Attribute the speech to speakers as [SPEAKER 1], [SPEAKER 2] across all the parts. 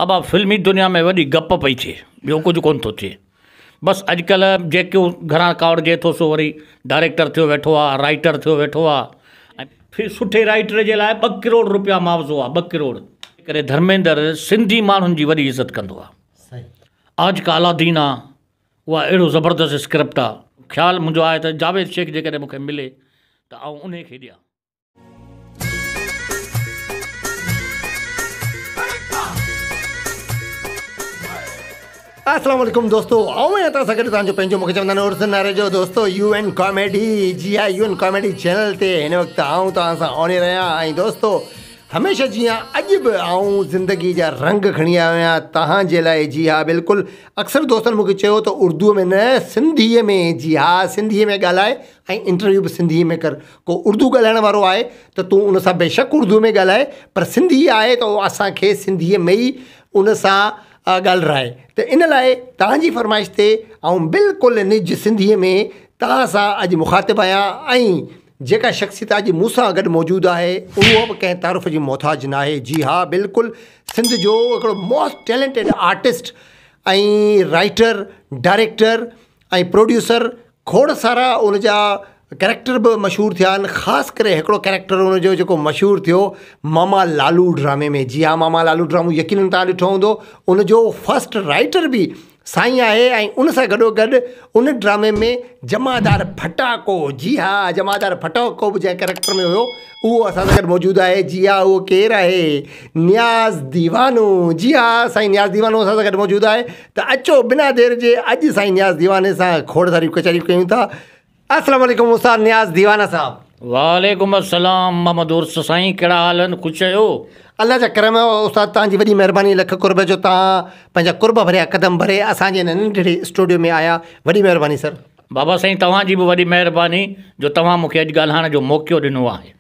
[SPEAKER 1] بابا فلمي دنيا ۾ وڏي گپ پئي ٿئي ٻيو ڪجهه ڪونه ٿو ٿئي. بس اڄڪلهه جيڪو گهران ڪاوڙجي ٿو سو وري ڊائريڪٽر ٿيو ويٺو آ رائيٽر ٿيو ويٺو آ ۽ سٺي رائيٽر جي لاء ٻه ڪروڙ روپيا معاوضو آ ٻه ڪروڙ. ڪري ڌرميندر سنڌي ماڻهن جي وڏي عزت ڪندو آ. آج ڪا الادين آ اها اهڙو زبردست اسڪرپٽ آ. خيال منهنجو آهي ته جاويد شيخ جيڪڏهن مون کي ملي ته آئون انهي کي ڏيان.
[SPEAKER 2] السلام عليڪم دوستو آئون آهيان توهان سان گڏ توهان جو پنهنجو مونکي چوندا آهن عرس ناريجو دوستو يو اين ڪاميڊي جي ها يو اين ڪاميڊي چينل تي هن وقت آئون توهان سان آن ايئر آهيان ۽ دوستو هميشه جيان اڄ به آئون زندگي جا رنگ کڻي آيو آهيان توهان جي لاء جي ها بلڪل اڪثر دوستن مونکي چيو ته اردو ۾ نه سنڌي ۾ جي ها سنڌي ۾ ڳالهائي ۽ انٽرويو به سنڌي ۾ ڪر ڪو اردو ڳالهائڻ وارو آهي ته تون ان سان بيشڪ اردو ۾ ڳالهائي پر سنڌي آهي ته اسان کي سنڌي ۾ ئي ان سان ڳالهرائي ته ان لاء توهان جي فرمائش تي آئون بلڪل نج سنڌي ۾ توهان سان اڄ مخاطب آهيان ۽ جيڪا شخصيت اڄ مون سان گڏ موجود آهي اهو به ڪنهن تعارف جي محتاج ناهي جي ها بلڪل سنڌ جو هڪڙو most talented artist ۽ writer director ۽ producer کوڙ سارا ان جا ڪريڪٽر به مشهور ٿيا آهن خاص ڪري هڪڙو ڪريڪٽر ان جو جيڪو مشهور ٿيو ماما لالو ڊرامي ۾ جي ها ماما لالو ڊرامو يقينن توهان ڏٺو هوندو ان جو فرسٽ رائيٽر به سائين آهي ۽ ان سان گڏو گڏ ان ڊرامي ۾ جمعدار ڦٽاڪو جي ها جمعدار ڦٽاڪو به جنهن ڪريڪٽر ۾ هيو اهو اسان سان گڏ موجود آهي جي ها اهو ڪير آهي نياز ديوانو جي ها سائين نياز ديوانو اسان سان گڏ موجود آهي ته اچو بنا دير جي اڄ سائين نياز ديواني سان کوڙ ساريون ڪچهريون ڪيون ٿا السلام عليڪم استاد نياز ديوانا صاحب.
[SPEAKER 1] وعليڪم السلام محمد عرس سائين ڪهڙا حال آهن خوش آهيو.
[SPEAKER 2] الله جا ڪرم استاد توهان جي وڏي مهرباني لک قرب جو توهان پنهنجا قرب ڀريا قدم ڀري اسان جي هن ننڍڙي اسٽوڊيو ۾ آيا وڏي مهرباني سر.
[SPEAKER 1] بابا سائين توهان جي به وڏي مهرباني جو توهان مون کي اڄ ڳالهائڻ جو موقعو ڏنو آهي.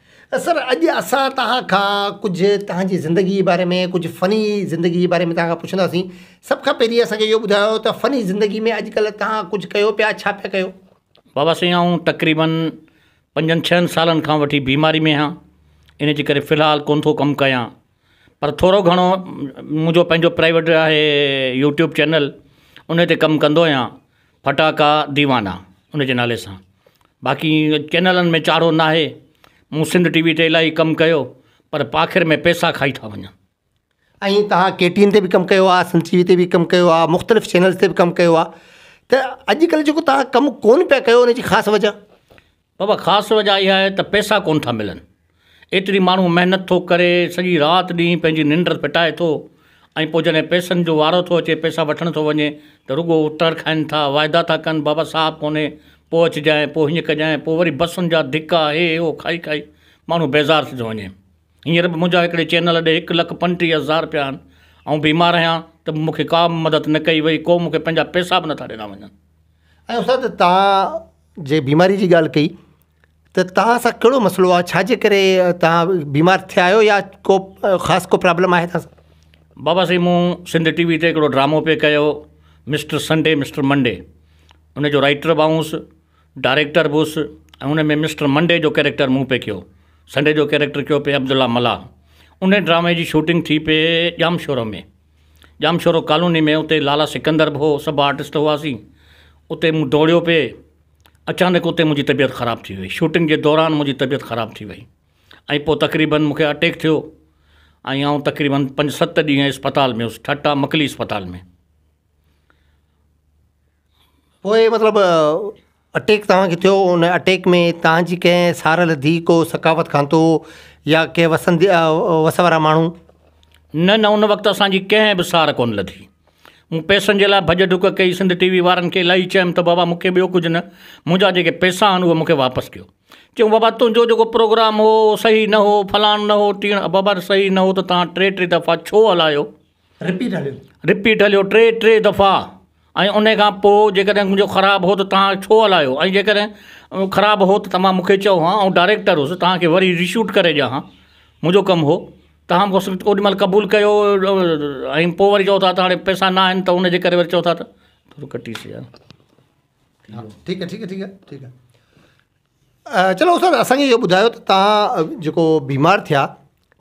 [SPEAKER 2] سر اڄ اسان توهان کان ڪجهه توهان جي زندگي جي باري ۾ ڪجهه فني زندگي جي باري ۾ توهان کان پڇنداسين سڀ کان پهرين اسان کي اهو ٻڌايو ته فني زندگي ۾ اڄڪلهه توهان ڪجهه ڪيو پيا ڇا پيا ڪيو.
[SPEAKER 1] بابا سائين آئون تقريبن پنجن ڇهن سالن کان وٺي بيماري ۾ آهيان ان جي ڪري في الحال ڪونه ٿو ڪم ڪيان پر ٿورو گهڻو منهنجو پنهنجو پرائيويٽ آهي يوٽيوب چينل ان تي ڪم ڪندو آهيان ڦٽاڪا ديوانا ان جي نالي سان باقي چينلن ۾ چاڙهو نه آهي مون سنڌ ٽي وي تي الاهي ڪم ڪيو پر آخر ۾ پئسا کائي ٿا وڃن.
[SPEAKER 2] ۽ توهان ڪي ٽي اين تي به ڪم ڪيو آهي سنڌ ٽي وي تي به ڪم ڪيو آهي مختلف چينلز تي به ڪم ڪيو آهي ته اڄڪلهه جيڪو توهان ڪم ڪونه پيا ڪيو ان جي خاص وجه؟
[SPEAKER 1] بابا خاص وجه اها آهي ته پئسا ڪونه ٿا ملن ايتري ماڻهو محنت ٿو ڪري سڄي رات ڏينهن پنهنجي ننڊ ڦٽائي ٿو ۽ پوء جڏهن پئسن جو وارو ٿو اچي پئسا وٺڻ ٿو وڃي ته رڳو اتر کائن ٿا واعدا ٿا ڪن بابا صاحب ڪونهي پوء اچجانء پوء هيئن ڪجانء پوء وري بسن جا ڌڪا هي هو کائي کائي ماڻهو بيزار ٿي ٿو وڃي. هينئر به منهنجا هڪڙي چينل ڏي هڪ لک پنٽيهه هزار رپيا آهن، آئون بيمار آهيان ته به مون کي ڪا به مدد نه ڪئي وئي، ڪو مون کي پنهنجا پئسا به نٿا ڏنا وڃن.
[SPEAKER 2] ۽ استاد توهان جي بيماري جي ڳالهه ڪئي ته توهان سان ڪهڙو مسئلو آهي ڇا جي ڪري توهان بيمار ٿيا آهيو يا ڪو خاص ڪو پرابلم آهي توهان سان؟
[SPEAKER 1] بابا سائين مون سنڌ ٽي وي تي هڪڙو ڊرامو پئي ڪيو مسٽر سنڊي مسٽر منڊي ان جو رائيٽر به آئون هوس ڊائريڪٽر به هوس ۽ ان ۾ مسٽر منڊي جو ڪيريڪٽر مون پئي ڪيو. سنڊي جو ڪيريڪٽر ڪيو پئي عبدالله ملاح. ان ڊرامي جي شوٽنگ ٿي پئي ڄامشورو ۾. ڄامشورو ڪالوني ۾ اتي لالا سڪندر به هو، سڀ آرٽسٽ هئاسين. اتي مون ڊوڙيو پئي. اچانڪ اتي منهنجي طبيعت خراب ٿي وئي. شوٽنگ جي دوران منهنجي طبيعت خراب ٿي وئي ۽ پوء تقريبن مون کي اٽيڪ ٿيو ۽ آئون تقريبن پنج ست ڏينهن اسپتال ۾ هوس، ٺٽا مڪلي اسپتال ۾.
[SPEAKER 2] پوء مطلب اٽيڪ توهان کي ٿيو ان اٽيڪ ۾ توهان جي ڪنهن سار لڌي ڪو ثقافت کاتو يا ڪنهن وسندي وس وارا ماڻهو؟
[SPEAKER 1] نه نه ان وقت اسان جي ڪنهن به سار ڪونه لڌي. مون پئسن جي لاء ڀڄ ڊڪ ڪئي سنڌ ٽي وي وارن کي الاهي چيم ته بابا مون کي ٻيو ڪجهه نه منهنجا جيڪي پئسا آهن اهي مون کي واپس ڪيو. چيائون بابا تنهنجو جيڪو پروگرام هو اهو صحيح نه هو فلاڻو نه هو ٽيڻ بابا صحيح نه هو ته توهان ٽي ٽي دفعا ڇو هلايو؟
[SPEAKER 2] رپيٽ هليو.
[SPEAKER 1] رپيٽ هليو ٽي ٽي دفعا ۽ انهي کان پوء جيڪڏهن منهنجو خراب هو ته توهان ڇو هلايو ۽ جيڪڏهن خراب هو ته توهان مون کي چئو ها آئون ڊائريڪٽر هوس توهان کي وري ريشوٽ ڪري ڏيان ها منهنجو ڪم هو توهان مون کان اوڏي مهل قبول ڪيو ۽ پوء وري چئو ٿا ته هاڻي پئسا نه آهن ته ان جي ڪري وري چئو ٿا ته ٿورو ڪٽيس يار.
[SPEAKER 2] ٺيڪ آهي ٺيڪ آهي ٺيڪ آهي ٺيڪ آهي چلو استاد اسان کي اهو ٻڌايو ته توهان جيڪو بيمار ٿيا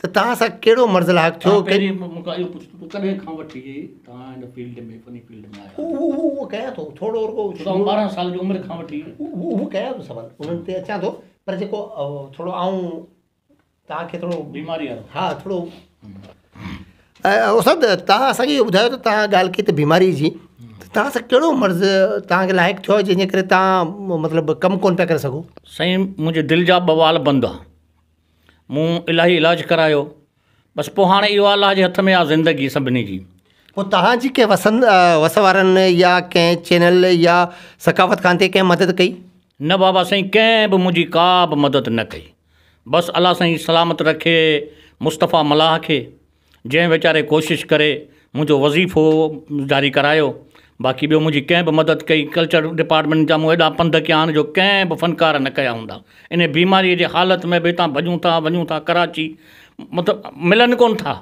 [SPEAKER 2] ته توهان سان ڪهڙو مرض لاحق ٿيو؟
[SPEAKER 1] پهرين مون کان اهو پڇ ته تون ڪڏهن کان وٺي توهان هن فيلڊ ۾ فني فيلڊ ۾ آيا؟
[SPEAKER 2] اهو اهو ڪيان ٿو ٿورو رڳو
[SPEAKER 1] ڇو ته آئون 12 سال جي عمر کان وٺي.
[SPEAKER 2] اهو ڪيان ٿو سوال انهن تي اچان ٿو پر جيڪو ٿورو آئون توهان کي ٿورو
[SPEAKER 1] بيماري وارو.
[SPEAKER 2] ها ٿورو استاد توهان اسان کي اهو ٻڌايو ته توهان ڳالهه ڪئي ته بيماري جي ته توهان سان ڪهڙو مرض توهان کي لاحق ٿيو آهي جنهن جي ڪري توهان مطلب ڪم ڪونه پيا ڪري سگهو؟
[SPEAKER 1] سائين منهنجي دل جا ٻه وال بند آ. مون الاهي علاج ڪرايو بس پوء هاڻي اهو الله جي هٿ ۾ آ زندگي سڀني جي.
[SPEAKER 2] پوء توهان جي ڪنهن وسن وس وارن يا ڪنهن چينل يا ثقافت کاتي ڪنهن مدد ڪئي؟
[SPEAKER 1] نه بابا سائين ڪنهن به منهنجي ڪا به مدد نه ڪئي بس الله سائين سلامت رکي مصطفيٰ ملاح کي جنهن ويچاري ڪوشش ڪري منهنجو وظيفو جاري ڪرايو باقي ٻيو منهنجي ڪنهن به مدد ڪئي ڪلچر ڊپارٽمينٽ جا مون ايڏا پنڌ ڪيا آهن جو ڪنهن به فنڪار نه ڪيا هوندا ان بيماري جي حالت ۾ به هتان ڀڄون ٿا وڃون ٿا ڪراچي مطلب ملن ڪون ٿا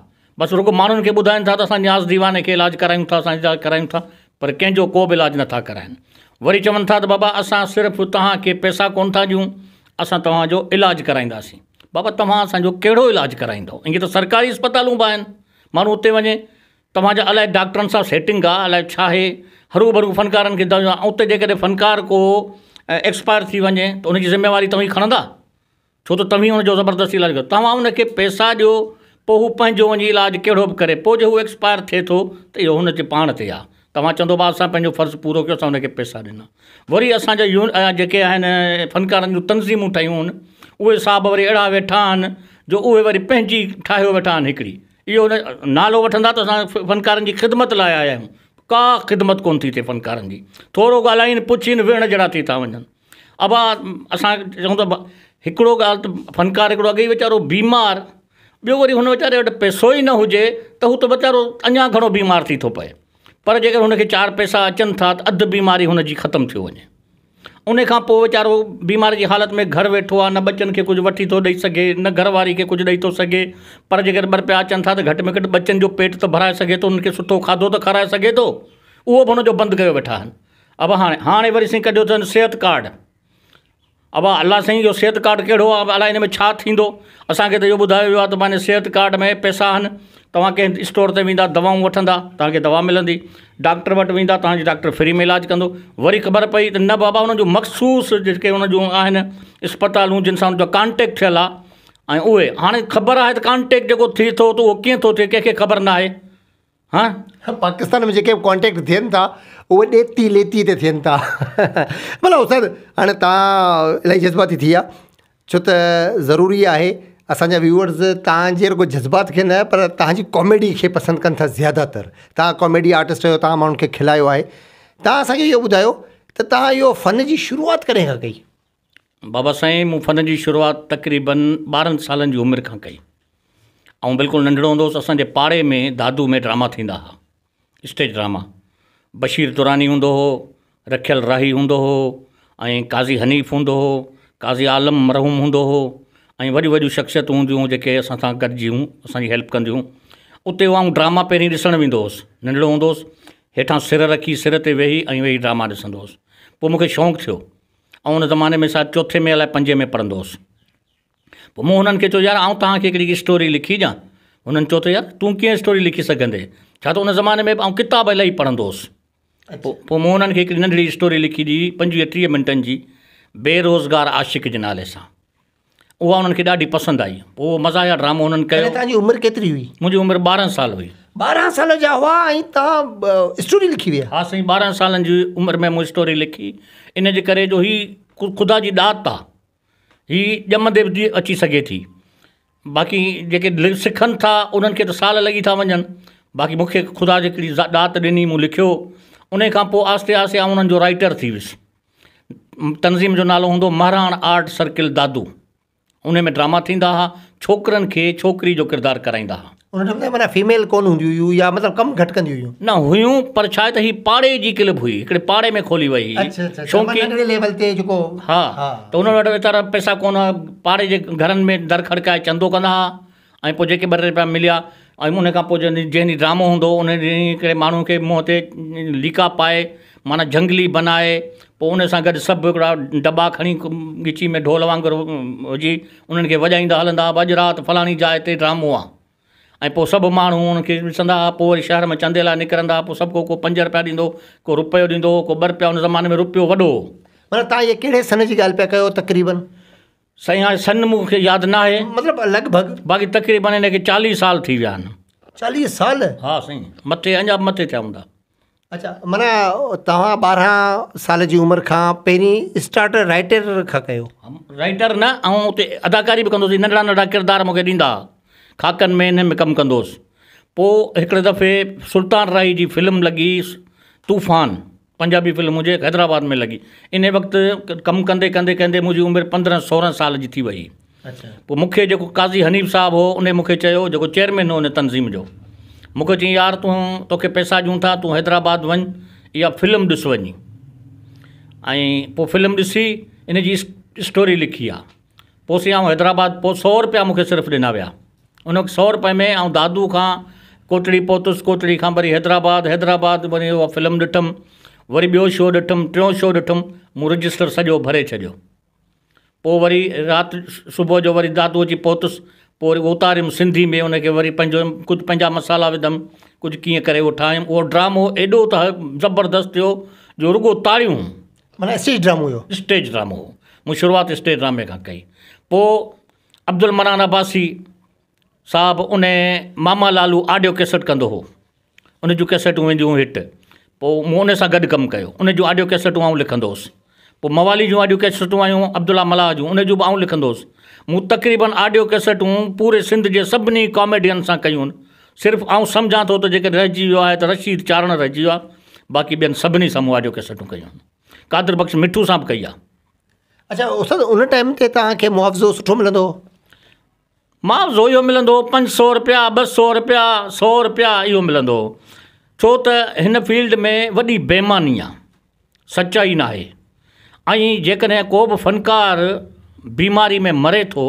[SPEAKER 1] بس رڳو ماڻهن کي ٻڌائن ٿا ته اسان نياز ديواني کي علاج ڪرايون ٿا اسان علاج ڪرايون ٿا پر ڪنهن جو ڪو به علاج نٿا ڪرائن وري چون ٿا ته بابا اسان صرف توهان کي پئسا ڪون ٿا ڏيون اسان توهان جو علاج ڪرائينداسين. بابا توهان اسان جو ڪهڙو علاج ڪرائيندؤ؟ ائين ته سرڪاري اسپتالون به آهن، ماڻهو اتي وڃي، توهان جا الائي ڊاڪٽرن سان سيٽنگ آ الائي ڇا آهي، هرو ڀرو فنڪارن کي ۽ اتي جيڪڏهن فنڪار ڪو ايڪسپائر ٿي وڃي ته ان جي ذميواري توهين کڻندا؟ ڇو ته توهين ان جو زبردستي علاج ڪيو، توهان ان کي پئسا ڏيو پوء هو پنهنجو وڃي علاج ڪهڙو به ڪري، پوء جي هو ايڪسپائر ٿئي ٿو ته اهو هن جي پاڻ تي آ. توهان چوندو ڀاء اسان پنهنجو فرض پورو ڪيو اسان ان کي پئسا ڏنا وري اسان جا يون جيڪي آهن فنڪارن جون تنظيمون ٺهيون آهن اهي صاحب وري اهڙا ويٺا آهن جو اهي وري پنهنجي ٺاهيو ويٺا آهن هڪڙي اهو نه نالو وٺندا ته اسان فنڪارن جي خدمت لاء آيا آهيون ڪا خدمت ڪونه ٿي ٿئي فنڪارن جي ٿورو ڳالهائين پڇين ويهڻ جهڙا ٿي ٿا وڃن ابا اسان چئون ته هڪڙو ڳالهه ته فنڪار هڪڙو اڳي ئي ويچارو بيمار ٻيو وري هن ويچاري وٽ پئسو ئي نه هجي ته هو ته ويچارو اڃا گهڻو بيمار ٿي ٿو پئي پر جيڪر هن کي چار پئسا اچن ٿا ته اڌ بيماري هن جي ختم ٿيو وڃي ان کان پوء ويچارو بيماري جي حالت ۾ گهر ويٺو آهي نه ٻچن کي ڪجهه وٺي ٿو ڏئي سگهي نه گهر واري کي ڪجهه ڏئي ٿو سگهي پر جيڪر ٻه رپيا اچن ٿا ته گهٽ ۾ گهٽ ٻچن جو پيٽ ته ڀرائي سگهي ٿو انهن کي سٺو کاڌو ته کارائي سگهي ٿو اهو به هن جو بند ڪيو ويٺا آهن ابا هاڻي هاڻي وري سائين ڪڍيو اٿن صحت ڪارڊ ابا الله سائين اهو صحت ڪارڊ ڪهڙو آهي الائي ان ۾ ڇا ٿيندو اسانکي ته اهو ٻڌايو ويو آهي ته پنهنجي صحت ڪارڊ ۾ پئسا آهن توهان ڪنهن اسٽور تي ويندا دوائون وٺندا توهان کي دوا ملندي ڊاڪٽر وٽ ويندا توهان جي ڊاڪٽر فري ۾ علاج ڪندو وري خبر پئي ته نه بابا انهن جون مخصوص جيڪي انهن جون آهن اسپتالون جن سان ان جو ڪانٽيڪٽ ٿيل آهي ۽ اهي هاڻي خبر آهي ته ڪانٽيڪٽ جيڪو ٿئي ٿو ته اهو ڪيئن ٿو ٿئي ڪنهن کي خبر نه آهي
[SPEAKER 2] ها پاڪستان ۾ جيڪي به ڪانٽيڪٽ ٿين ٿا اهي ڏيتي ليتي تي ٿين ٿا ڀلا استاد هاڻي توهان الاهي جذباتي ٿي ويا ڇو ته ضروري آهي اسانجا ويوئرز توهان جي رڳو جذبات کي نه پر توهان جي ڪاميڊي کي پسند ڪن ٿا زياده تر توهان ڪاميڊي آرٽسٽ آهيو توهان ماڻهن کي کلايو آهي توهان اسانکي اهو ٻڌايو ته توهان اهو فن جي شروعات ڪڏهن کان ڪئي
[SPEAKER 1] بابا سائين مون فن جي شروعات تقريبن ٻارهن سالن جي عمر کان ڪئي. آئون بلڪل ننڍڙو هوندو هوس اسان جي پاڙي ۾ دادو ۾ ڊراما ٿيندا ها اسٽيج ڊراما بشير دراني هوندو هو رکيل راهي هوندو هو ۽ قاضي حنيف هوندو هو قاضي عالم مرحوم هوندو هو ۽ وڏيون وڏيون شخصيتون هونديون هيون جيڪي اسان سان گڏجي اسان جي هيلپ ڪنديون اتي آئون ڊراما پهرين ڏسڻ ويندو هوس ننڍڙو هوندو هوس هيٺان سر رکي سر تي ويهي ۽ ويهي ڊراما ڏسندو هوس پوء مونکي شوق ٿيو آئون ان زماني ۾ شايد چوٿين ۾ الائي پنجين ۾ پڙهندو هوس. پوء مون هنن کي چيو يار آئون توهان کي هڪڙي اسٽوري لکي ڏيان. هنن چيو ته يار تون ڪيئن اسٽوري لکي سگهندين؟ ڇا ته ان زماني ۾ به آئون ڪتاب الاهي پڙهندو هوس. پوء مون هنن کي هڪڙي ننڍڙي اسٽوري لکي ڏي پنجويهه ٽيهه منٽن جي بيروزگار عاشق جي نالي سان. اها انهن کي ڏاڍي پسند آئي. پوء اهو مزاحيه ڊرامو انهن ڪيو.
[SPEAKER 2] تڏهن توهان جي عمر ڪيتري هئي؟
[SPEAKER 1] منهنجي عمر 12 سال هئي.
[SPEAKER 2] 12 سال جا هئا ۽ توهان اسٽوري لکي ويا؟
[SPEAKER 1] ها سائين 12 سالن جي عمر ۾ مون اسٽوري لکي. ان جي ڪري جو هي خدا جي ڏات آ. هي ڄمندي به اچي سگهي ٿي. باقي جيڪي سکن ٿا انهن کي ته سال لڳي ٿا وڃن. باقي مون کي خدا جيڪڙي ڏات ڏني مون لکيو. انهي کان پوء آهستي آهستي آئون انهن جو رائيٽر ٿي ويس. تنظيم جو نالو هوندو مهراڻ آرٽ سرڪل دادو ان ۾ ڊراما ٿيندا ها ڇوڪرن کي ڇوڪري جو ڪردار ڪرائيندا ها.
[SPEAKER 2] ان ٽائيم تي معنيٰ فيميل ڪونه هونديون هيون يا مطلب ڪم گهٽ ڪنديون هيون.
[SPEAKER 1] نه هيون پر ڇا آهي ته هي پاڙي جي ڪلب هئي هڪڙي پاڙي ۾ کولي وئي هئي
[SPEAKER 2] اڇا اڇا شوقين ننڍڙي ليول تي جيڪو
[SPEAKER 1] ها ته انهن وٽ ويچارا پئسا ڪونه هئا پاڙي جي گهرن ۾ در کڙڪائي چندو ڪندا ها ۽ پوء جيڪي ٻه ٽي رپيا مليا ۽ ان کان پوء جنهن ڏينهن ڊرامو هوندو هو ان ڏينهن هڪڙي ماڻهو کي منهن تي ليڪا پائي معنيٰ جهنگلي بنائي پوء ان سان گڏ سڀ هڪڙا ڊٻا کڻي ڳچي ۾ ڍول وانگر وجهي انهن کي وڄائيندا هلندا هئا اڄ رات فلاڻي جاء تي ڊرامو آ ۽ پوء سڀ ماڻهو ان کي ڏسندا هئا پوء وري شهر ۾ چندي لاء نڪرندا هئا پوء سڀ ڪو ڪو پنج رپيا ڏيندو ڪو رپيو ڏيندو هو ڪو ٻه رپيا ان زماني ۾ رپيو وڏو هو.
[SPEAKER 2] معنيٰ توهان اهي ڪهڙي سن جي ڳالهه پيا ڪيو تقريبن؟
[SPEAKER 1] سائين هاڻي سن مون کي ياد ناهي.
[SPEAKER 2] مطلب لڳ ڀڳ.
[SPEAKER 1] باقي تقريبن هن کي چاليهه سال ٿي ويا آهن.
[SPEAKER 2] چاليهه سال؟
[SPEAKER 1] ها سائين مٿي اڃا به مٿي ٿيا هوندا.
[SPEAKER 2] اڇا معنيٰ توهان 12 سال جي عمر کان پهرين اسٽارٽ رائيٽر کان ڪيو.
[SPEAKER 1] رائيٽر نه آئون اتي اداڪاري به ڪندو هوس ننڍڙا ننڍڙا ڪردار مون کي ڏيندا ها خاڪن ۾ انهن ۾ ڪم ڪندو هوس پوء هڪڙي دفعي سلطان راهي جي فلم لڳي طوفان پنجابي فلم منهنجي حيدرآباد ۾ لڳي انهي وقت ڪم ڪندي ڪندي ڪندي منهنجي عمر 15 16 سال جي ٿي وئي پوء مون کي جيڪو قاضي حنيف صاحب هو انهي مون کي چيو جيڪو چيئرمين هو ان تنظيم جو مون کي چيائين يار تون توکي پئسا ڏيون ٿا تون حيدرآباد وڃ اها فلم ڏس وڃي ۽ پوء فلم ڏسي ان جي اسٽوري لکي آ پوء سائين آئون حيدرآباد پوء سو روپيا مون کي صرف ڏنا ويا ان وقت سو روپئي ۾ آئون دادو کان ڪوٽڙي پهتس، ڪوٽڙي کان وري حيدرآباد، حيدرآباد وري اها فلم ڏٺم، وري ٻيو شو ڏٺم، ٽيون شو ڏٺم، مون رجسٽر سڄو ڀري ڇڏيو. پوء وري رات صبح جو وري دادو اچي پهتس، پوء وري اتاريم سنڌي ۾ ان کي وري پنهنجو ڪجهه پنهنجا مصالحا وڌم، ڪجهه ڪيئن ڪري اهو ٺاهيم، اهو ڊرامو ايڏو ته زبردست ٿيو جو رڳو تاڙيون.
[SPEAKER 2] معنيٰ اسٽيج ڊرامو هيو؟
[SPEAKER 1] اسٽيج ڊرامو هو، مون شروعات اسٽيج ڊرامي کان ڪئي. پوء عبدالمنان عباسي صاحب ان ماما لالو آڊيو ڪيسٽ ڪندو هو ان جون ڪيسٽون وينديون هيون هٽ پوء مون ان سان گڏ ڪم ڪيو ان جون آڊيو ڪيسٽون آئون لکندو هوس پوء موالي جون آڊيو ڪيسٽون آيون عبدالله ملاح جون ان جون به آئون لکندو هوس مون تقريبن آڊيو ڪيسٽون پوري سنڌ جي سڀني ڪاميڊين سان ڪيون صرف آئون سمجهان ٿو ته جيڪڏهن رهجي ويو آهي ته رشيد چارڻ رهجي ويو آهي باقي ٻين سڀني سان مون آڊيو ڪيسٽون ڪيون قادر بخش مٺو سان به ڪئي آهي.
[SPEAKER 2] اڇا استاد ان ٽائيم تي توهان کي معاوضو سٺو ملندو هو؟
[SPEAKER 1] معاوضو اهو ملندو هو 500 رپيا 200 رپيا 100 رپيا اهو ملندو هو ڇو ته هن فيلڊ ۾ وڏي بيماني آ سچائي ناهي ۽ جيڪڏهن ڪو به فنڪار بيماري ۾ مري ٿو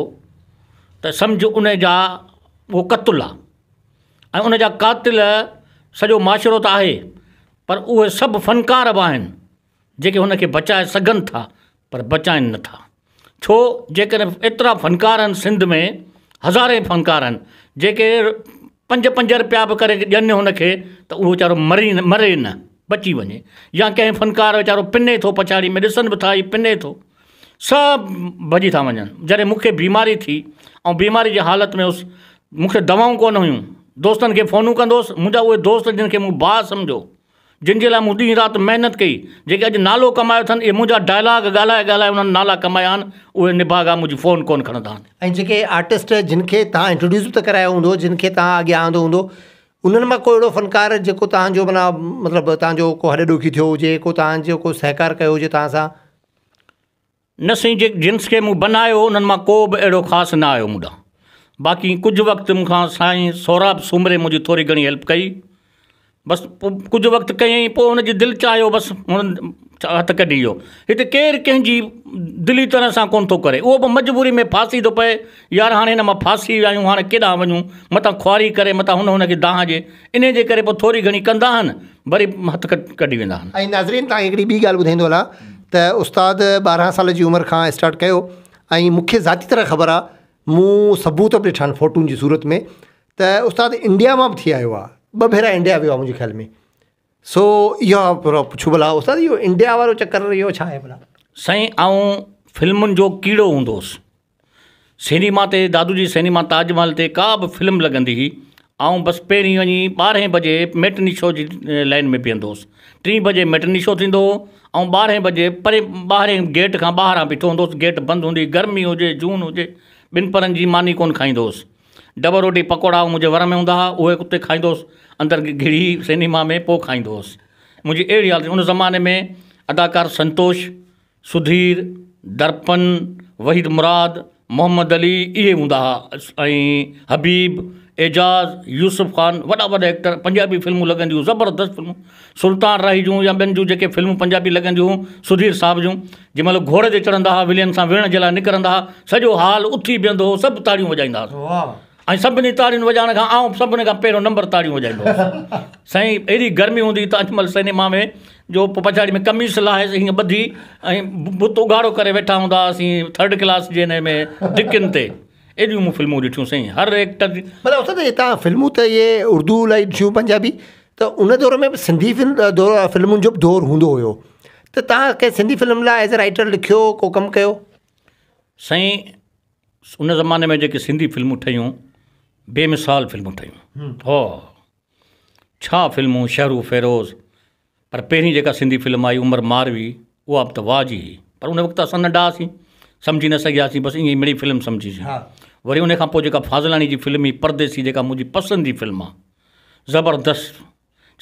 [SPEAKER 1] ته سمجهه ان جا اهو قتل آ ۽ ان جا قاتل سڄو معاشرو ته آهي پر اهي سڀ فنڪار به آهن جيڪي هن کي بچائي سگهن ٿا پر بچائن نه ٿا ڇو جيڪڏهن ايترا فنڪار آهن سنڌ ۾ هزارين فنڪار آهن جيڪي پنج پنج رپيا به ڪري ڏين هن کي ته اهو ويچارو مري نه مري نه بچي وڃي يا ڪنهن فنڪار ويچارو پني ٿو پڇاڙي ۾ ڏسن به ٿا هي پني ٿو سڀ ڀڄي ٿا وڃن جڏهن مون کي بيماري ٿي ۽ بيماري جي حالت ۾ هوس مون کي دوائون ڪونه هيون دوستن کي فونون ڪندو هوس منهنجا اهي دوست جن کي مون ڀاء سمجهو جن جي لاء مون ڏينهن رات محنت ڪئي، جيڪي اڄ نالو ڪمايو اٿن، اهي منهنجا ڊائلاگ ڳالهائي ڳالهائي انهن نالا ڪمايا آهن، اهي نڀاڳا منهنجي فون ڪونه کڻندا آهن.
[SPEAKER 2] ۽ جيڪي آرٽسٽ جن کي توهان انٽروڊيوس به ته ڪرايو هوندو، جن کي توهان اڳيان آندو هوندو، انهن مان ڪو اهڙو فنڪار جيڪو توهان جو معنيٰ مطلب توهان جو ڪو هڏ ڏوکي ٿيو هجي، ڪو توهان جو ڪو سهڪار ڪيو هجي توهان سان؟
[SPEAKER 1] نه سائين جي جنس کي مون بنايو انهن مان ڪو به اهڙو خاص نه آيو مون ڏانهن باقي ڪجهه وقت مون کان سائين سهراب سومري منهنجي ٿوري گهڻي هيلپ ڪئي بس پوء ڪجهه وقت ڪيائين پوء هن جي دل چاهيو بس هن هٿ ڪڍي ويو هتي ڪير ڪنهن جي دلي طرح سان ڪونه ٿو ڪري اهو به مجبوري ۾ ڦاسي ٿو پئي يار هاڻي هن مان ڦاسي ويا آهيون هاڻي ڪيڏانهن وڃون متان خواري ڪري متان هن هن کي دانهن ڏي انهي جي ڪري پوء ٿوري گهڻي ڪندا آهن وري هٿ ڪڍي ويندا آهن.
[SPEAKER 2] ۽ ناظرين توهان کي هڪڙي ٻي ڳالهه ٻڌائيندو هلان ته استاد 12 سال جي عمر کان اسٽارٽ ڪيو ۽ مون کي ذاتي طرح خبر آ مون ثبوت به ڏٺا آهن فوٽن جي صورت ۾ ته استاد انڊيا مان به ٿي آيو آ ٻه ڀيرا انڊيا ويو آ منهنجي خيال ۾ سو اها پڇو ڀلا استاد اهو انڊيا وارو چڪر اهو ڇا آهي ڀلا.
[SPEAKER 1] سائين آئون فلمن جو ڪيڙو هوندو هوس سئنيما تي دادو جي سئنيما تاج محل تي ڪا به فلم لڳندي هئي آئون بس پهرين وڃي ٻارهين بجي ميٽني شو جي لائن ۾ بيهندو هوس ٽين بجي ميٽني شو ٿيندو هو ۽ ٻارهين بجي پري ٻاهرين گيٽ کان ٻاهران بيٺو هوندو هوس گيٽ بند هوندي هئي گرمي هجي جون هجي ٻن پرن جي ماني ڪونه کائيندو هوس ڊبل روٽي پڪوڙا منهنجي ور ۾ هوندا هئا اهي اتي کائيندو هوس اندر گهڙي سئنيما ۾ پوء کائيندو هوس منهنجي اهڙي حالت ان زماني ۾ اداڪار سنتوش سڌير، درپن، وحيد مراد، محمد علي اهي هوندا ها ۽ حبيب، اعجاز، يوسف خان وڏا وڏا ايڪٽر پنجابي فلمون لڳنديون هيون زبردست فلمون سلطان راهي جون يا ٻين جون جيڪي فلمون پنجابي لڳنديون هيون سڌير صاحب جون جنهن مهل گهوڙي تي چڙهندا ها ولين سان وڙهڻ جي لاء نڪرندا ها سڄو هال اٿي بيهندو هو سڀ تاڙيون وڄائيندا هئا ۽ سڀني تاڙين وڄائڻ کان آئون سڀني کان پهريون نمبر تاڙيون وڄائيندو هوس. سائين ايڏي گرمي هوندي هئي تاج محل سئنيما ۾ جو پوء پڇاڙي ۾ قميص لاهي هيئن ٻڌي ۽ بت اگهاڙو ڪري ويٺا هوندا هئاسين ٿرڊ ڪلاس جي هن ۾ ڊڪن تي. ايڏيون مون فلمون ڏٺيون سائين هر ايڪٽر جي.
[SPEAKER 2] مطلب استاد هي توهان فلمون ته اهي اردو الاهي ڏٺيون پنجابي ته ان دور ۾ به سنڌي فلم دور فلمن جو به دور هوندو هيو ته توهان ڪنهن سنڌي فلم لاء ايز اي رائيٽر لکيو ڪو ڪم ڪيو؟
[SPEAKER 1] سائين ان زماني ۾ جيڪي سنڌي فلمون ٺهيون بي مثال فلمون ٺهيون هو ڇا فلمون شهرو فيروز پر پهرين جيڪا سنڌي فلم آئي عمر ماروي اها به ته واهه جي هئي پر ان وقت اسان ننڍا هئاسين سمجهي نه سگهياسين بس ائين ئي مڙئي فلم سمجهيسين وري ان کان پوء جيڪا فاضلاڻي جي فلم هئي پرديسي جيڪا منهنجي پسند جي فلم آهي زبردست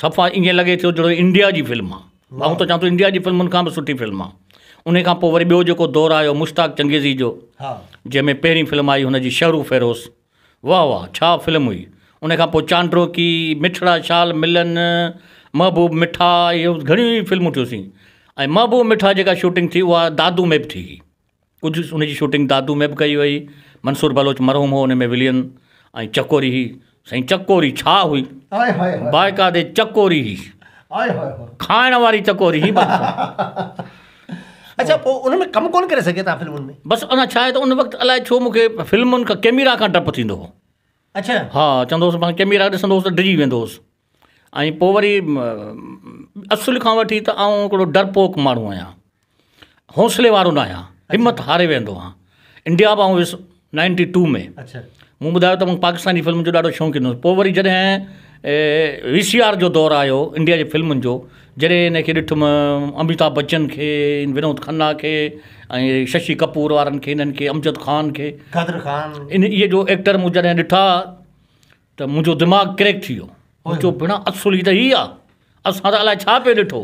[SPEAKER 1] صفا ائين لڳي ٿو جهڙو انڊيا جي فلم آهي آئون ته چوان ٿو انڊيا جي فلمن کان به سٺي فلم آهي ان کان پوء وري ٻيو جيڪو دور آيو مشتاق چنگيزي جو جنهن ۾ پهرين فلم آئي هن جي شهرو فيروز واه واه ڇا فلم هئي ان کان پوء چانڊروڪي، مٺڙا شال ملن، محبوب مٺا اهي گهڻيون ئي فلمون ٺهيوسين ۽ محبوب مٺا جيڪا شوٽنگ ٿي اها دادو ۾ به ٿي هئي ڪجهه ان جي شوٽنگ دادو ۾ به ڪئي وئي منصور بلوچ مرحوم هو ان ۾ ولين ۽ چڪوري هئي سائين چڪوري ڇا هئي باقاعدي چڪوري هئي کائڻ واري چڪوري هئي بس.
[SPEAKER 2] اڇا پوء ان ۾ ڪم ڪونه ڪري سگهيا توهان فلمن ۾؟
[SPEAKER 1] بس اڃا ڇا آهي ته ان وقت الائي ڇو مون کي فلمن کان ڪيميرا کان ڊپ ٿيندو هو.
[SPEAKER 2] اڇا.
[SPEAKER 1] ها چوندو هوس مان ڪيميرا ڏسندو هوس ته ڊڄي ويندو هوس ۽ پوء وري اصل کان وٺي ته آئون هڪڙو ڊرپوڪ ماڻهو آهيان حوصلي وارو نه آهيان همت هاري ويندو آهيان انڊيا به آئون ويس نائنٽي ٽو ۾ مون ٻڌايو ته مون پاڪستاني فلمن جو ڏاڍو شوقين هوس پوء وري جڏهن وي سي آر جو دور آيو انڊيا جي فلمن جو جڏهن ان کي ڏٺم اميتاڀ بچن کي ونود کنا کي ۽ ششي ڪپور وارن کي انهن کي امجد خان کي
[SPEAKER 2] قادر خان
[SPEAKER 1] ان اهي جو ايڪٽر مون جڏهن ڏٺا ته منهنجو دماغ ڪريڪ ٿي ويو مون چيو ڀيڻا اصل هي ته هي آ اسان ته الائي ڇا پئي ڏٺو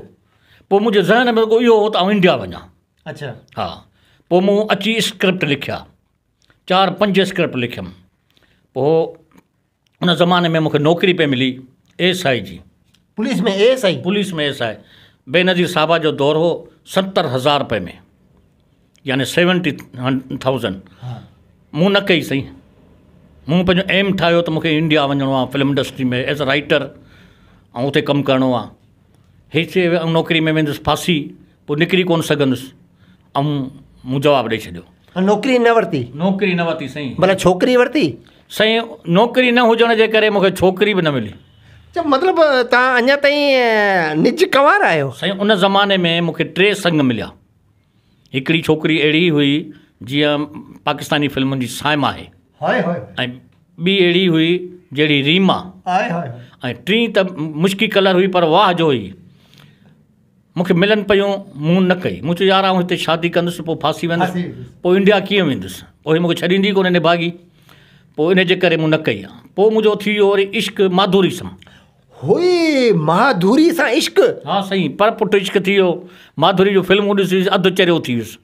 [SPEAKER 1] پوء منهنجي ذهن ۾ رڳو اهو هو ته آئون انڊيا وڃان
[SPEAKER 2] اڇا
[SPEAKER 1] ها پوء مون اچي اسڪرپٽ لکيا چار پنج اسڪرپٽ لکيم پوء ان زماني ۾ مونکي نوڪري پئي ملي ايس I جي
[SPEAKER 2] police ۾ S I
[SPEAKER 1] police ۾ S I Benazir صاحبه جو دور هو 70000 روپئي ۾ يعني 70000 مون نه ڪئي سائين مون پنهنجو ايم ٺاهيو ته مونکي انڊيا وڃڻو آهي film industry ۾ as a writer ۽ اتي ڪم ڪرڻو آهي هتي نوڪري ۾ ويندس ڦاسي پوء نڪري ڪونه سگهندس ۽ مون جواب ڏئي ڇڏيو.
[SPEAKER 2] نوڪري نه ورتي؟
[SPEAKER 1] نوڪري نه ورتي سائين.
[SPEAKER 2] ڀلا ڇوڪري ورتي؟
[SPEAKER 1] سائين نوڪري نه هجڻ جي ڪري مون کي ڇوڪري به نه ملي.
[SPEAKER 2] چا مطلب توهان اڃا تائين نج ڪنوار آهيو؟
[SPEAKER 1] سائين ان زماني ۾ مون کي ٽي سڱ مليا. هڪڙي ڇوڪري اهڙي هئي جيئن پاڪستاني فلمن جي صائمه آهي.
[SPEAKER 2] High high.
[SPEAKER 1] ۽ ٻي اهڙي هئي جهڙي ريما.
[SPEAKER 2] High high.
[SPEAKER 1] ۽ ٽين ته مشڪي ڪلر هئي پر واهه جو هئي. مون کي ملن پيون، مون نه ڪئي. مون چيو يار آئون هتي شادي ڪندس پوء ڦاسي ويندس، پوء انڊيا ڪيئن ويندس، پوء هي مون کي ڇڏيندي ڪونه نڀاڳي، پوء ان جي ڪري مون نه ڪئي. پوء منهنجو ٿي ويو وري عشق ماڌوري سان.
[SPEAKER 2] هوئي ماڌوري سان عشق؟
[SPEAKER 1] ها سائين پر پٽ عشق ٿي ويو. ماڌوري جون فلمون ڏسي اڌ چريو ٿي ويس.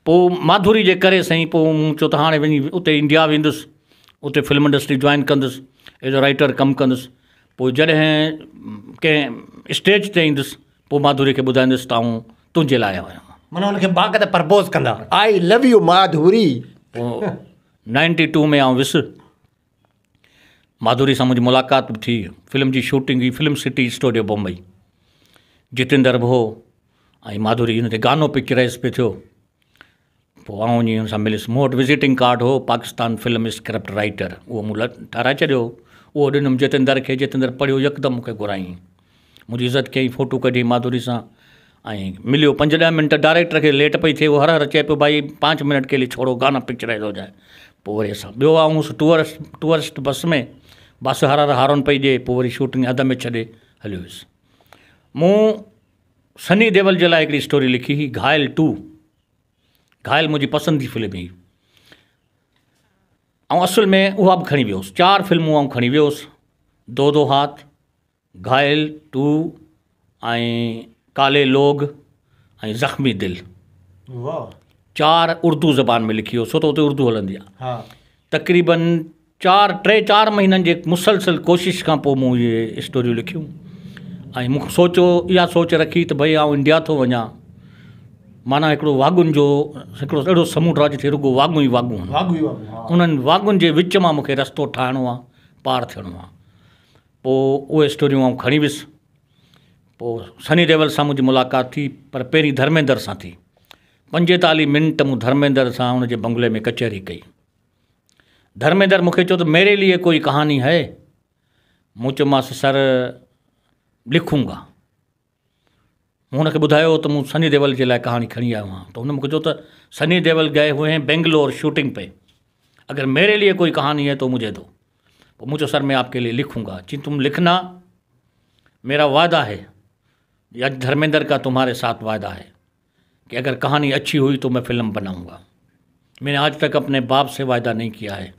[SPEAKER 1] پوء ماڌوري جي ڪري سائين پوء مون چيو ته هاڻي وڃي اتي انڊيا ويندس، اتي فلم انڊسٽري جوائن ڪندس، ايز اي رائيٽر ڪم ڪندس. پوء جڏهن ڪنهن اسٽيج تي ايندس پوء ماڌوري کي ٻڌائيندس ته آئون تنهنجي لاء آيو آهيان.
[SPEAKER 2] معنيٰ ان کي باقاعده پرپوز ڪندا. آئي لو يو ماڌوري.
[SPEAKER 1] پوء نائنٽي ٽو ۾ آئون ويس، ماڌوري سان منهنجي ملاقات به ٿي، فلم جي شوٽنگ هئي film city studio Bombay, Jeetendra به هو ۽ ماڌوري ان تي گانو پڪچرائز پئي ٿيو. پوء آئون وڃي هن سان مليس. مون وٽ وزيٽنگ ڪارڊ هو پاڪستان فلم اسڪرپٽ رائيٽر اهو مون ٺهرائي ڇڏيو هو. اهو ڏنم جتيندر کي، جتيندر پڙهيو يڪدم مون کي گهرايائين. منهنجي عزت ڪيائين، فوٽو ڪڍيائين ماڌوري سان ۽ مليو پنج ڏهه منٽ ڊائريڪٽر کي ليٽ پئي ٿئي اهو هر هر چئي پيو ڀائي پانچ منٽ ڪي لئي ڇوڙو گانا پڪچرائز هو جائي. پوء وري اسان ٻيو آئون هوس ٽوئرسٽ ٽوئرسٽ بس ۾ بس هر هر هارن پئي ڏئي پوء وري شوٽنگ اڌ ۾ ڇڏي هليو ويس. مون سني ديول جي لاء هڪڙي اسٽوري لکي هئي گهائل ٽو. گهائل منهنجي پسند جي فلم هئي. آئون اصل ۾ اها به کڻي ويو هوس. چار فلمون آئون کڻي ويو هوس. دو دو هاٿ، گهائل ٽو ۽ ڪالي لوگ ۽ زخمي دل. چار اردو زبان ۾ لکي هيس ڇو ته اتي اردو هلندي آهي. تقريبن چار ٽي چار مهينن جي مسلسل ڪوشش کان پوء مون اهي اسٽوريون لکيون ۽ مون سوچيو اها سوچ رکي ته ڀئي آئون انڊيا ٿو وڃان معنيٰ هڪڙو واڳن جو هڪڙو اهڙو سمنڊ آهي جتي رڳو واڳون ئي واڳون آهن انهن واڳن جي وچ مان مونکي رستو ٺاهڻو آهي پار ٿيڻو آهي پوء اهي اسٽوريون آئون کڻي ويس. پوء سني ديول سان منهنجي ملاقات ٿي پر پهرين ڌرميندر سان ٿي. پنجيتاليهه منٽ مون ڌرميندر سان ان جي بنگلي ۾ ڪچهري ڪئي. ڌرميندر مون کي چيو ته ميري ليي ڪوئي ڪهاني هي؟ مون چيومانس سر لکون گا. مون هن کي ٻڌايو ته مون سني ديول جي لاء ڪهاڻي کڻي آيو آهيان ته هن مون کي چيو ته سني ديول گئي هوئي هين بينگلور شوٽنگ پي اگر ميري ليي ڪوئي ڪهاني هي تو مجهي دو پوء مون چيو سر مين آپ ڪي ليي لکون گا چي تم لکنا ميرا وعده هي يا ڌرميندر ڪا تمهاري ساٿ وعده هي ڪي اگر ڪهاني اڇي هئي تو مين فلم بنائون گا مين ني آج تڪ اپني باپ سي وعده نهين ڪيا هي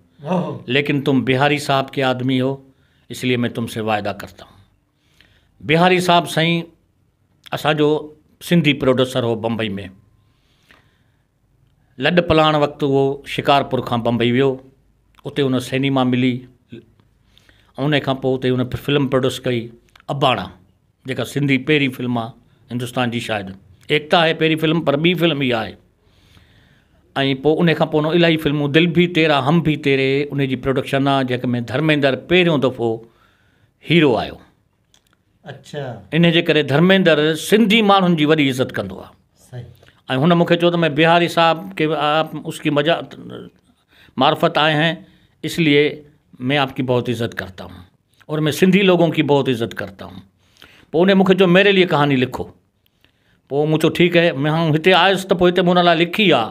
[SPEAKER 1] ليڪن تم بهاري صاحب ڪي آدمي هو اس ليي مين تم سي وعده ڪرتا هون. بهاري صاحب سائين اسان جو سنڌي پروڊيوسر هو بمبئي ۾ لڏ پلاڻ وقت اهو شڪارپور کان بمبئي ويو اتي ان سئنيما ملي ان کان پوء اتي ان فلم پروڊيوس ڪئي اباڻا جيڪا سنڌي پهرين فلم آهي هندستان جي شايد ايڪتا آهي پهرين فلم پر ٻي فلم اها آهي ۽ پوء ان کان پوء الاهي فلمون دل ڀي تيرا هم ڀي تيري ان جي پروڊڪشن آهي جنهن ۾ ڌرميندر پهريون دفعو هيرو آيو.
[SPEAKER 2] اڇا.
[SPEAKER 1] انهي جي ڪري ڌرميندر سنڌي ماڻهن جي وڏي عزت ڪندو آ.
[SPEAKER 2] صحيح.
[SPEAKER 1] ۽ هن مون کي چيو ته مين بهاري صاحب ڪي آپ اس ڪي مجا معرفت آئي هين اس ليي مين آپ ڪي بهت عزت ڪرتا هون اور مين سنڌي لوگون ڪي بهت عزت ڪرتا هون. پوء انهي مون کي چيو ميري ليي ڪهاني لکو. پوء مون چيو ٺيڪ هي. مين هتي آيس ته پوء هتي مون ان لاء لکي آ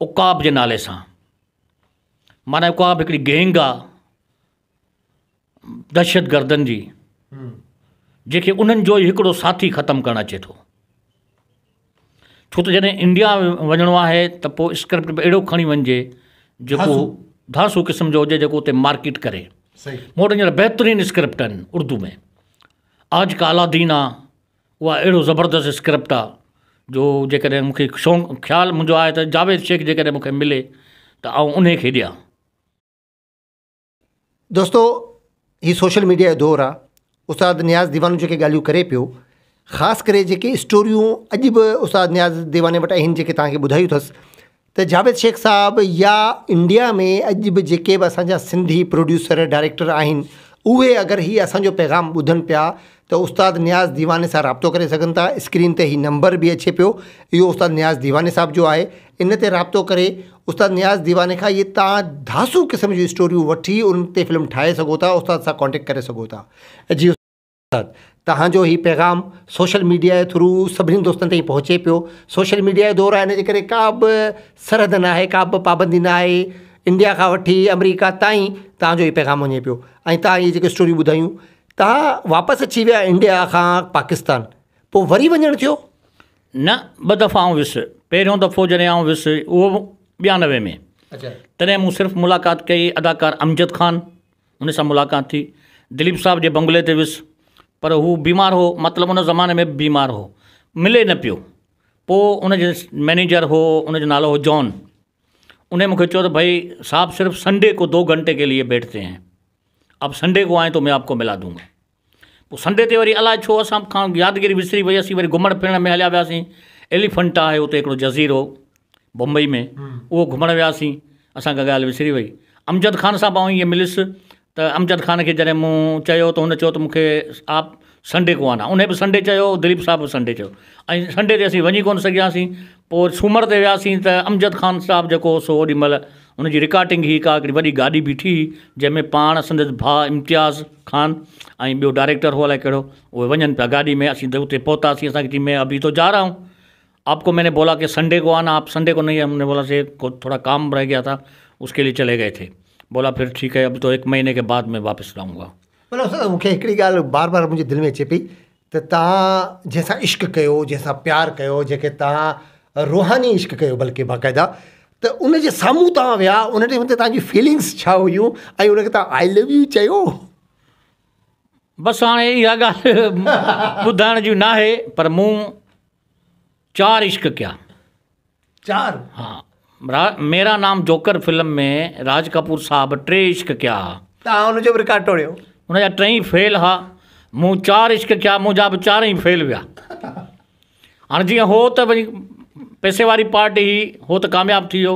[SPEAKER 1] عقاب جي نالي سان. معنيٰ عقاب هڪڙي گينگ آ. دهشتگردن جي جيڪي انهن جو ئي هڪڙو ساٿي ختم ڪرڻ اچي ٿو ڇو ته جڏهن انڊيا وڃڻو آهي ته پوء اسڪرپٽ به اهڙو کڻي وڃجي جيڪو ڌانسو قسم جو هجي جيڪو اتي مارڪيٽ ڪري مون وٽ هينئر بهترين اسڪرپٽ آهن اردو ۾ آج ڪا الادين آ اها اهڙو زبردست اسڪرپٽ آ جو جيڪڏهن مونکي شوق خيال منهنجو آهي ته جاويد شيخ جيڪڏهن مونکي ملي ته آئون انهي کي ڏيان.
[SPEAKER 2] دوستو هي سوشل ميڊيا جو دور آ استاد نياز ديوانو جيڪي ڳالهيون ڪري پيو خاص ڪري جيڪي اسٽوريون اڄ به استاد نياز ديواني وٽ آهن جيڪي توهان کي ٻڌايون اٿس ته جاويد شيخ صاحب يا انڊيا ۾ اڄ به جيڪي به اسان جا سنڌي پروڊيوسر ڊائريڪٽر آهن اهي اگر هي اسان جو پيغام ٻڌن پيا ته استاد نياز ديواني سان رابطو ڪري سگهن ٿا اسڪرين تي هي نمبر به اچي پيو اهو استاد نياز ديواني صاحب جو آهي ان تي رابطو ڪري استاد نياز ديواني کان اهي توهان ڌاسو قسم جون اسٽوريون وٺي ان تي فلم ٺاهي سگهو ٿا استاد سان ڪانٽيڪٽ ڪري سگهو ٿا جي استاد توهان جو هي پيغام سوشل ميڊيا جي ٿرو سڀني دوستن تائين پهچي پيو سوشل ميڊيا جو دور آهي ان جي ڪري ڪا به سرحد نه آهي ڪا به پابندي نه آهي انڊيا کان وٺي آمريڪا تائين توهان جو هي پيغام وڃي پيو ۽ توهان اهي جيڪي اسٽوريون ٻڌايون توهان واپس اچي ويا انڊيا کان پاڪستان پوء وري وڃڻ ٿيو؟
[SPEAKER 1] نه ٻه دفعا آئون ويس پهريون دفعو جڏهن آئون ويس اهو به ٻيانوي ۾ تڏهن مون صرف ملاقات ڪئي اداڪار امجد خان ان سان ملاقات ٿي دليپ صاحب جي بنگلي تي ويس پر هو بيمار هو مطلب ان زماني ۾ به بيمار هو ملي نه پيو پوء ان جو مئنيجر هو ان جو نالو هو جان ان مون کي چيو ته ڀئي صاحب صرف سنڊي ڪو دو گهنٽي ڪي ليي بيٺتي هين آپ سنڊي ڪو آئين تو مين آپ ڪو ملا دونگا. پوء سنڊي تي وري الائي ڇو اسان کان يادگيري وسري وئي اسين وري گهمڻ ڦرڻ ۾ هليا وياسين. ايليفنٽا آهي اتي هڪڙو جزيرو بمبئي ۾ اهو گهمڻ وياسين اسان کان ڳالهه وسري وئي. امجد خان سان به آئون ائين مليس ته امجد خان کي جڏهن مون چيو ته هن چيو ته مون کي آپ سنڊي ڪو آنا انهي به سنڊي چيو دليپ صاحب به سنڊي چيو ۽ سنڊي تي اسين وڃي ڪونه سگهياسين پوء سومر تي وياسين ته امجد خان صاحب جيڪو هو سو اوڏي مهل ان جي رڪارڊنگ هئي ڪا هڪڙي وڏي گاڏي بيٺي هئي جنهن ۾ پاڻ سندس ڀاء امتياز خان ۽ ٻيو ڊائريڪٽر هو الائي ڪهڙو اهي وڃن پيا گاڏي ۾ اسين ته اتي پهتاسين اسان کي چيائين مين ابهي تو جا رها هون آپ ڪو مين ني بولا ڪي سنڊي ڪو آنا آپ سنڊي ڪو نهي هم ني بولا سي ڪو ٿوڙا ڪام رهه گيا ٿا اس ڪي ليي چلي گئي ٿي بولا پهر ٺيڪ هي اب تو ايڪ مهيني ڪي بعد مين واپس لاؤن گا.
[SPEAKER 2] مطلب استاد مون کي هڪڙي ڳالهه بار بار منهنجي دل ۾ اچي پئي ته توهان جنهن سان عشق ڪيو جنهن سان پيار ڪيو جنهن کي توهان روحاني عشق ڪيو بلڪه باقاعده ته ان جي سامهون توهان ويا ان ٽائيم تي توهان جي فيلنگس ڇا هيون ۽ ان کي توهان آئي لو يو چيو؟
[SPEAKER 1] بس هاڻي اها ڳالهه ٻڌائڻ جي ناهي پر مون چار عشق ڪيا.
[SPEAKER 2] چار؟
[SPEAKER 1] ها ميرا نام جوڪر فلم ۾ راج ڪپور صاحب ٽي عشق ڪيا ها.
[SPEAKER 2] توهان ان جو به رڪارڊ ٽوڙيو.
[SPEAKER 1] ان جا ٽئي فيل ها. مون چار عشق ڪيا منهنجا به چارئي فيل ويا. هاڻي جيئن هو ته وري پئسي واري پارٽي هئي هو ته ڪامياب ٿي ويو.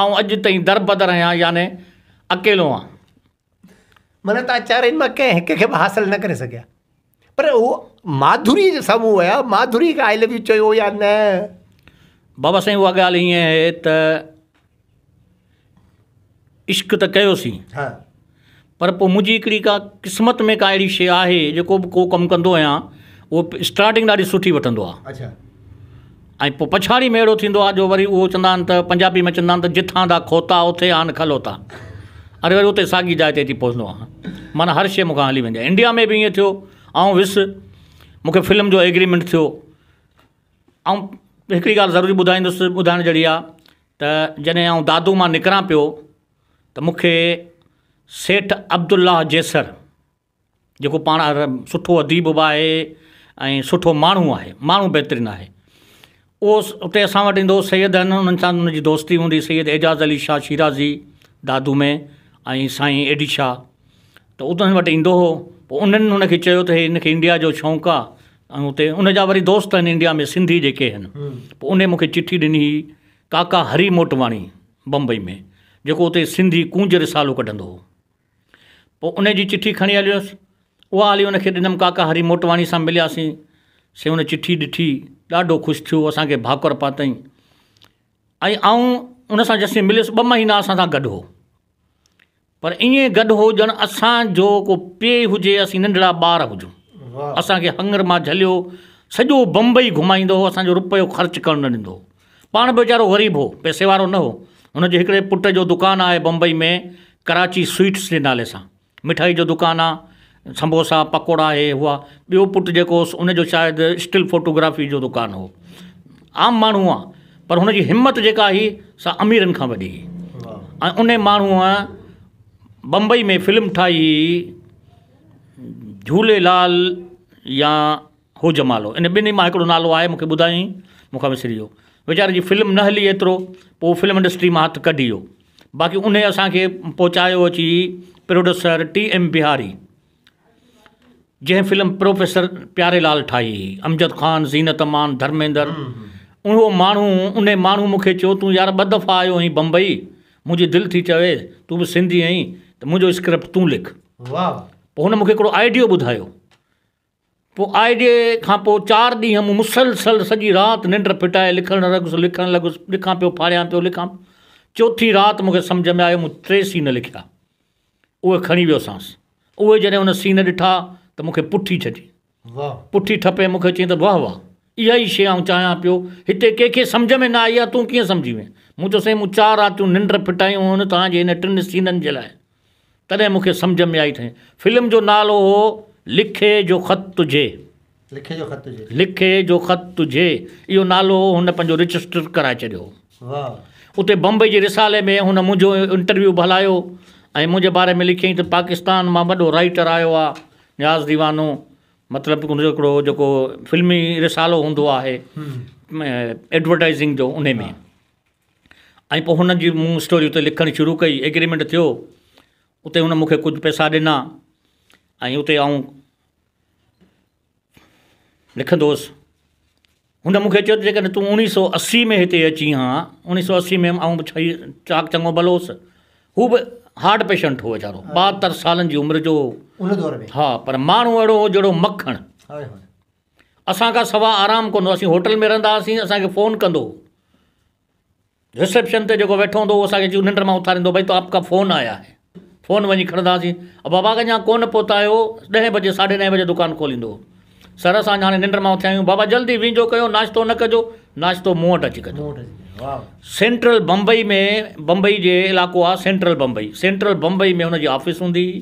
[SPEAKER 1] آئون اڄ تائين دربدر آهيان يعني اڪيلو آهيان.
[SPEAKER 2] معنيٰ توهان چارئي مان ڪنهن هڪ کي به حاصل نه ڪري سگهيا. پر هو ماڌوري جي سامهون ويا ماڌوري کي آئي لو يو چيو يا نه؟
[SPEAKER 1] بابا سائين اها ڳالهه ائين آهي ته عشق ته ڪيوسين
[SPEAKER 2] ها
[SPEAKER 1] پر پوء منهنجي هڪڙي ڪا قسمت ۾ ڪا اهڙي شيء آهي جيڪو به ڪو ڪم ڪندو آهيان اهو اسٽارٽنگ ڏاڍي سٺي وٺندو آهي
[SPEAKER 2] اڇا
[SPEAKER 1] ۽ پوء پڇاڙي ۾ اهڙو ٿيندو آهي جو وري اهو چوندا آهن ته پنجابي ۾ چوندا آهن ته جٿان دا کوتا اٿي آن کلوتا اري وري اتي ساڳي جاء تي اچي پهچندو آهيان معنيٰ هر شيء مون کان هلي ويندي آهي انڊيا ۾ به ائين ٿيو آئون ويس مون کي فلم جو ايگريمينٽ ٿيو آئون هڪڙي ڳالهه ضروري ٻڌائيندس ٻڌائڻ جهڙي آهي ته جڏهن آئون دادو مان نڪران پيو ته مون کي سيٺ عبدالله جيسر جيڪو پاڻ سٺو اديب به آهي ۽ سٺو ماڻهو آهي ماڻهو بهترين آهي اهو اتي اسان وٽ ايندو هو سيد آهن انهن سان ان جي دوستي هوندي سيد اعجاز علي شاهه شيرازي دادو ۾ ۽ سائين اي ڊي شاهه ته انهن وٽ ايندو هو پوء انهن هن کي چيو ته هي هن کي انڊيا جو شوق آهي ۽ اتي ان جا وري دوست آهن انڊيا ۾ سنڌي جيڪي آهن پوء انهي مون کي چٺي ڏني هئي ڪاڪا هري موٽواڻي بمبئي ۾ جيڪو اتي سنڌي ڪونج رسالو ڪڍندو هو پوء ان جي چٺي کڻي هليس. اها هلي ان کي ڏنم. ڪاڪا هري موٽواڻي سان ملياسين. سي ان چٺي ڏٺي، ڏاڍو خوش ٿيو، اسان کي ڀاڪر پاتائين ۽ آئون ان سان جيسين مليس ٻه مهينا اسان سان گڏ هو. پر ائين گڏ هو ڄڻ اسان جو ڪو پيء هجي، اسين ننڍڙا ٻار هجون. اسان کي هڱر مان جهليو سڄو بمبئي گهمائيندو هو، اسان جو رپيو خرچ ڪرڻ نه ڏيندو هو. پاڻ به ويچارو غريب هو، پئسي وارو نه هو. هن جي هڪڙي پٽ جو دڪان آهي بمبئي ۾ ڪراچي سوئيٽس جي نالي سان. مٺائي جو دڪان آ، سمبوسا، پڪوڙا هي هئا. ٻيو پٽ جيڪو هوس ان جو شايد اسٽل فوٽوگرافي جو دڪان هو. عام ماڻهو آ، پر هن جي همت جيڪا هئي سا اميرن کان وڏي هئي. ۽ انهي ماڻهوء بمبئي ۾ فلم ٺاهي هئي جهوليلال يا هو جمالو ان ٻنهي مان هڪڙو نالو آهي مونکي ٻڌايائين مون کان وسري ويو ويچاري جي فلم نه هلي ايترو پوء فلم انڊسٽري مان هٿ ڪڍي ويو باقي انهي اسان کي پهچايو اچي پروڊيوسر ٽي ايم بهاري جنهن فلم پروفيسر پياري لال ٺاهي هئي امجد خان زينت امان ڌرميندر اهو ماڻهو انهي ماڻهو مونکي چيو تون يار ٻه دفعا آيو آهين بمبئي منهنجي دل ٿي چوي تون به سنڌي آهين ته منهنجو اسڪرپٽ تون لک پوء هن مونکي هڪڙو آئيڊيو ٻڌايو پوء آئيڊيي کان پوء چار ڏينهن مون مسلسل سڄي رات ننڊ ڦٽائي لکڻ لڳس لکڻ لڳس لکان پيو ڦاڙيان پيو لکان چوٿين رات مون کي سمجهه ۾ آيو مون ٽي سين لکيا اهي کڻي ويوسانس اهي جڏهن ان سين ڏٺا ته مون کي پٺي ڇڏي پٺي ٺپي مون کي چيائين ته واهه واهه اها ئي شيء آئون چاهيان پيو هتي ڪنهن کي سمجهه ۾ نه آئي آهي تون ڪيئن سمجهي وئين مون چيو سائين مون چار راتيون ننڊ ڦٽايون هن توهان جي هن ٽن سينن جي لاء تڏهن مون کي سمجهه ۾ آئي ته فلم جو نالو هو لکي جو خط تجهي.
[SPEAKER 2] لکي جو خط تجهي.
[SPEAKER 1] لکي جو خط تجهي اهو نالو هن پنهنجو رجسٽر ڪرائي ڇڏيو هو.
[SPEAKER 2] واهه.
[SPEAKER 1] اتي بمبئي جي رسالي ۾ هن منهنجو انٽرويو به هلايو ۽ منهنجي باري ۾ لکيائين ته پاڪستان مان وڏو رائيٽر آيو آ نياز ديوانو مطلب ان جو هڪڙو جيڪو فلمي رسالو هوندو آهي ايڊورٽائيزنگ جو انهي ۾. ۽ پوء هن جي مون اسٽوري اتي لکڻ شروع ڪئي ايگريمينٽ ٿيو اتي هن مون کي ڪجهه پئسا ڏنا ۽ اتي آئون لکندو هوس هن مون کي چيو ته جيڪڏهن تون اوڻيهه سو اسي ۾ هتي اچين ها اوڻيهه سو اسي ۾ آئون به چاق چڱو ڀلو هوس هو به هارٽ پيشنٽ هو ويچارو 72 سالن جي عمر جو هو
[SPEAKER 2] ان دور ۾
[SPEAKER 1] ها پر ماڻهو اهڙو هو جهڙو مکڻ اسان کان سوا آرام ڪونه هو اسين هوٽل ۾ رهندا هئاسين اسان کي فون ڪندو هو رسيپشن تي جيڪو ويٺو هوندو هو اسان کي اچي ننڊ مان اٿاريندو ڀئي تو آپ ڪا فون آيا هي فون وڃي کڻندا هئاسين بابا اڃا ڪونه پهتا آهيو ڏهين بجي ساڍي نائين بجي دڪان کوليندو هو سر اسان اڃا هاڻي ننڊ مان اٿيا آهيون بابا جلدي وينجو ڪيو ناشتو نه ڪجو ناشتو مون وٽ اچي ڪجو سينٽرل بمبئي ۾ بمبئي جي علائقو آهي سينٽرل بمبئي سينٽرل بمبئي ۾ هن جي آفيس هوندي هئي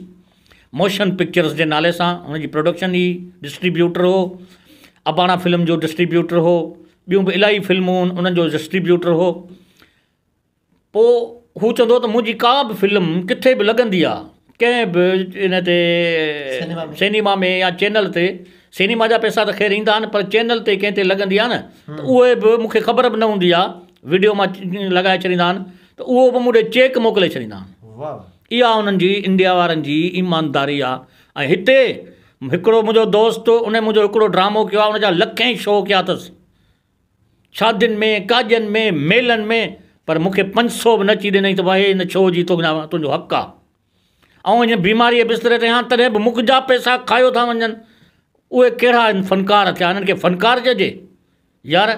[SPEAKER 1] موشن پڪچرز جي نالي سان هن جي پروڊڪشن هئي، ڊسٽريبيوٽر هو، اباڻا فلم جو ڊسٽريبيوٽر هو، ٻيون به الاهي فلمون انهن جو ڊسٽريبيوٽر هو. پوء هو چوندو هو ته منهنجي ڪا به فلم ڪٿي به لڳندي آ ڪنهن به ان تي سئنيما ۾ يا چينل تي، سئنيما جا پئسا ته خير ايندا آهن پر چينل تي ڪنهن تي لڳندي آ نه ته اهي به مون کي خبر به نه هوندي آ وڊيو مان لڳائي ڇڏيندا آهن ته اهو به مون ڏي چيڪ موڪلي ڇڏيندا آهن. اها انهن جي انڊيا وارن جي ايمانداري آ ۽ هتي هڪڙو منهنجو دوست ان منهنجو هڪڙو ڊرامو ڪيو آ ان جا لکين شو ڪيا اٿس شادين ۾ ڪاڄن ۾ ميلن ۾ پر مون کي پنج سو به نه اچي ڏنائين ته ڀائي هن شو جي تنهنجو حق آ آئون هن بيماري جي بستري تي آهيان تڏهن به مون جا پئسا کايو ٿا وڃن. اهي ڪهڙا فنڪار ٿيا انهن کي فنڪار چئجي يار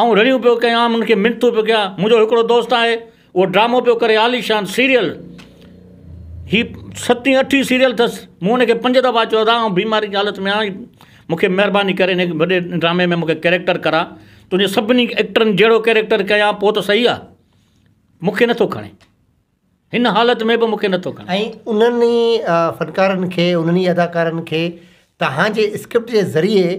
[SPEAKER 1] آئون رڙيون پيو ڪيان انهن کي منٿون پيو ڪيان منهنجو هڪڙو دوست آهي اهو ڊرامو پيو ڪري عاليشان سيريل هي ستين اٺين سيريل اٿس مون ان کي پنج دفعا چيو ادا آئون بيماري جي حالت ۾ آهيان مون کي مهرباني ڪري هن وڏي ڊرامي ۾ مون کي ڪيريڪٽر ڪراء تنهنجي سڀني ايڪٽرن جهڙو ڪيريڪٽر ڪيان پوء ته صحيح آهي مون کي نٿو کڻي هن حالت ۾ به مون کي نٿو کڻي.
[SPEAKER 2] ۽ انهن ئي فنڪارن کي، انهن ئي اداڪارن کي توهان جي اسڪرپٽ جي ذريعي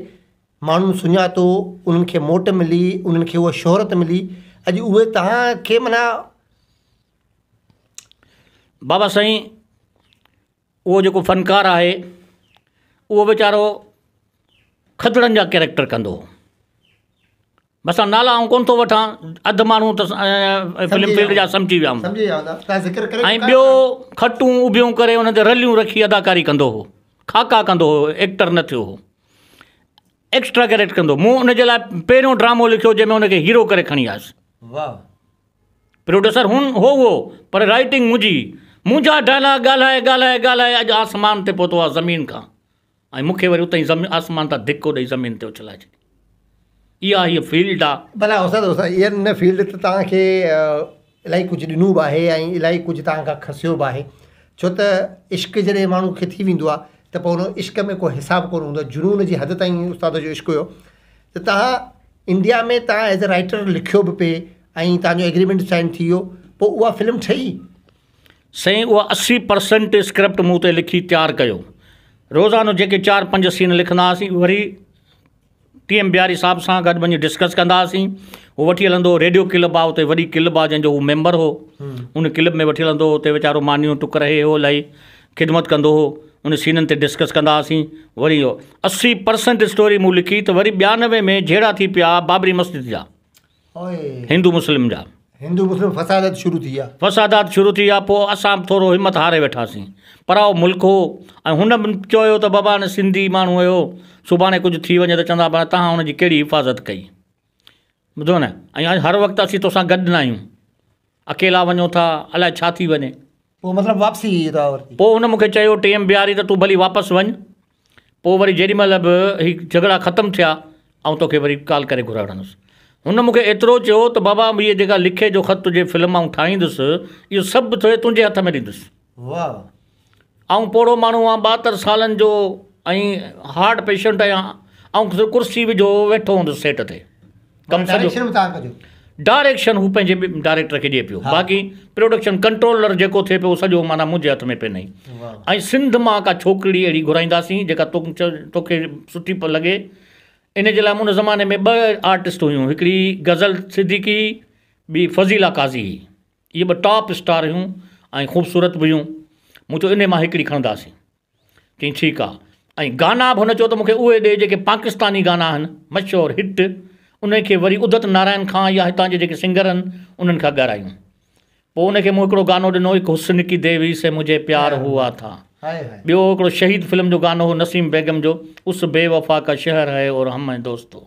[SPEAKER 2] ماڻهن سڃاتو، انهن کي موٽ ملي، انهن کي اها شهرت ملي، اڄ اهي توهان کي معنيٰ.
[SPEAKER 1] بابا سائين اهو جيڪو فنڪار آهي اهو ويچارو کدڙن جا ڪيريڪٽر ڪندو هو. بس نالا آئون ڪونه ٿو وٺان اڌ ماڻهو ته فلم فيلڊ جا سمجهي ويا هوندا ۽ ٻيو کٽون اڀيون ڪري ان تي رليون رکي اداڪاري ڪندو هو خاڪا ڪندو هو ايڪٽر نه ٿيو هو ايڪسٽرا ڪيريڪٽر ڪندو مون ان جي لاء پهريون ڊرامو لکيو جنهن ۾ ان کي هيرو ڪري کڻي آيس پروڊيوسر هن هو اهو پر رائٽنگ منهنجي منهنجا ڊائلاگ ڳالهائي ڳالهائي ڳالهائي اڄ آسمان تي پهتو آهي زمين کان ۽ مون کي وري اتان ئي آسمان تان ڌڪو ڏئي زمين تي اڇلائي ڇڏي. اها هيء فيلڊ آ.
[SPEAKER 2] ڀلا استاد استاد اها ان فيلڊ ته توهان کي الاهي ڪجهه ڏنو به آهي ۽ الاهي ڪجهه توهان کان کسيو به آهي ڇو ته عشق جڏهن ماڻهو کي ٿي ويندو آهي ته پوء ان عشق ۾ ڪو حساب ڪونه هوندو آهي جنون جي حد تائين استاد جو عشق هيو ته توهان انڊيا ۾ توهان ايز اي رائٽر لکيو به پئي ۽ توهان جو ايگريمينٽ سائن ٿي ويو پوء اها فلم ٺهي
[SPEAKER 1] سائين اها 80 پرسنٽ اسڪرپٽ مون اتي لکي تيار ڪيو. روزانو جيڪي چار پنج سين لکندا هئاسين وري ٽي ايم بياري صاحب سان گڏ وڃي ڊسڪس ڪندا هئاسين. هو وٺي هلندو هو ريڊيو ڪلب آ اتي وڏي ڪلب آ جنهن جو هو ميمبر هو ان ڪلب ۾ وٺي هلندو هو اتي ويچارو مانيون ٽڪر هي هو الاهي خدمت ڪندو هو ان سينن تي ڊسڪس ڪندا هئاسين وري اهو 80 پرسنٽ اسٽوري مون لکي ته وري 92 ۾ جهيڙا ٿي پيا بابري مسجد جا. هندو مسلم جا.
[SPEAKER 2] هندو مسلم فسادات شروع ٿي ويا.
[SPEAKER 1] فسادات شروع ٿي ويا پوء اسان به ٿورو همت هاري ويٺاسين. پرائو ملڪ هو ۽ هن به چيو ته بابا هن سنڌي ماڻهو آهيو سڀاڻي ڪجهه ٿي وڃي ته چوندا بابا توهان هن جي ڪهڙي حفاظت ڪئي. ٻڌو نه ۽ هر وقت اسين توسان گڏ نه آهيون. اڪيلا وڃو ٿا الائي ڇا ٿي وڃي.
[SPEAKER 2] پوء مطلب واپسي توهان ورتي.
[SPEAKER 1] پوء هن مون کي چيو ٽي ايم بياري ته تون ڀلي واپس وڃ. پوء وري جيڏي مهل به هي جهڳڙا ختم ٿيا آئون توکي وري ڪال ڪري گهرائي وٺندس. هن مون کي ايترو چيو ته بابا هيء جيڪا لکي جو خط تنهنجي فلم آئون ٺاهيندس اهو سڀ ٿئي تنهنجي هٿ ۾ ڏيندس.
[SPEAKER 2] واهه.
[SPEAKER 1] آئون پوڙهو ماڻهو آهيان 72 سالن جو ۽ هارٽ پيشنٽ آهيان آئون ڪرسي وجهو ويٺو هوندس سيٽ تي.
[SPEAKER 2] ڪم سڄو ڊائريڪشن به توهان ڪجو.
[SPEAKER 1] ڊائريڪشن هو پنهنجي ڊائريڪٽر کي ڏئي پيو باقي پروڊڪشن ڪنٽرولر جيڪو ٿئي پيو سڄو معنيٰ منهنجي هٿ ۾ پئي نئي ۽ سنڌ مان ڪا ڇوڪرڙي اهڙي گهرائينداسين جيڪا توکي سٺي لڳي ان جي لاء ان زماني ۾ ٻه آرٽسٽ هيون هڪڙي غزل صديقي ٻي فضيلا قاضي هئي اهي ٻه ٽاپ اسٽار هيون ۽ خوبصورت به هيون مون چيو انهي مان هڪڙي کڻنداسين چيائين ٺيڪ آ ۽ گانا به هن چيو ته مون کي اهي ڏي جيڪي پاڪستاني گانا آهن مشهور هٽ انهن کي وري ادت نارائن کان يا هتان جي جيڪي سنگر آهن انهن کان ڳارايون پوء ان کي مون هڪڙو گانو ڏنو ايڪ حسن ڪي ديوي سي مجهي پيار هوا ٿا ٻيو هڪڙو شهيد فلم جو گانو هو نسيم بيگم جو اس بي وفا ڪا شهر هي اور هم هين دوستو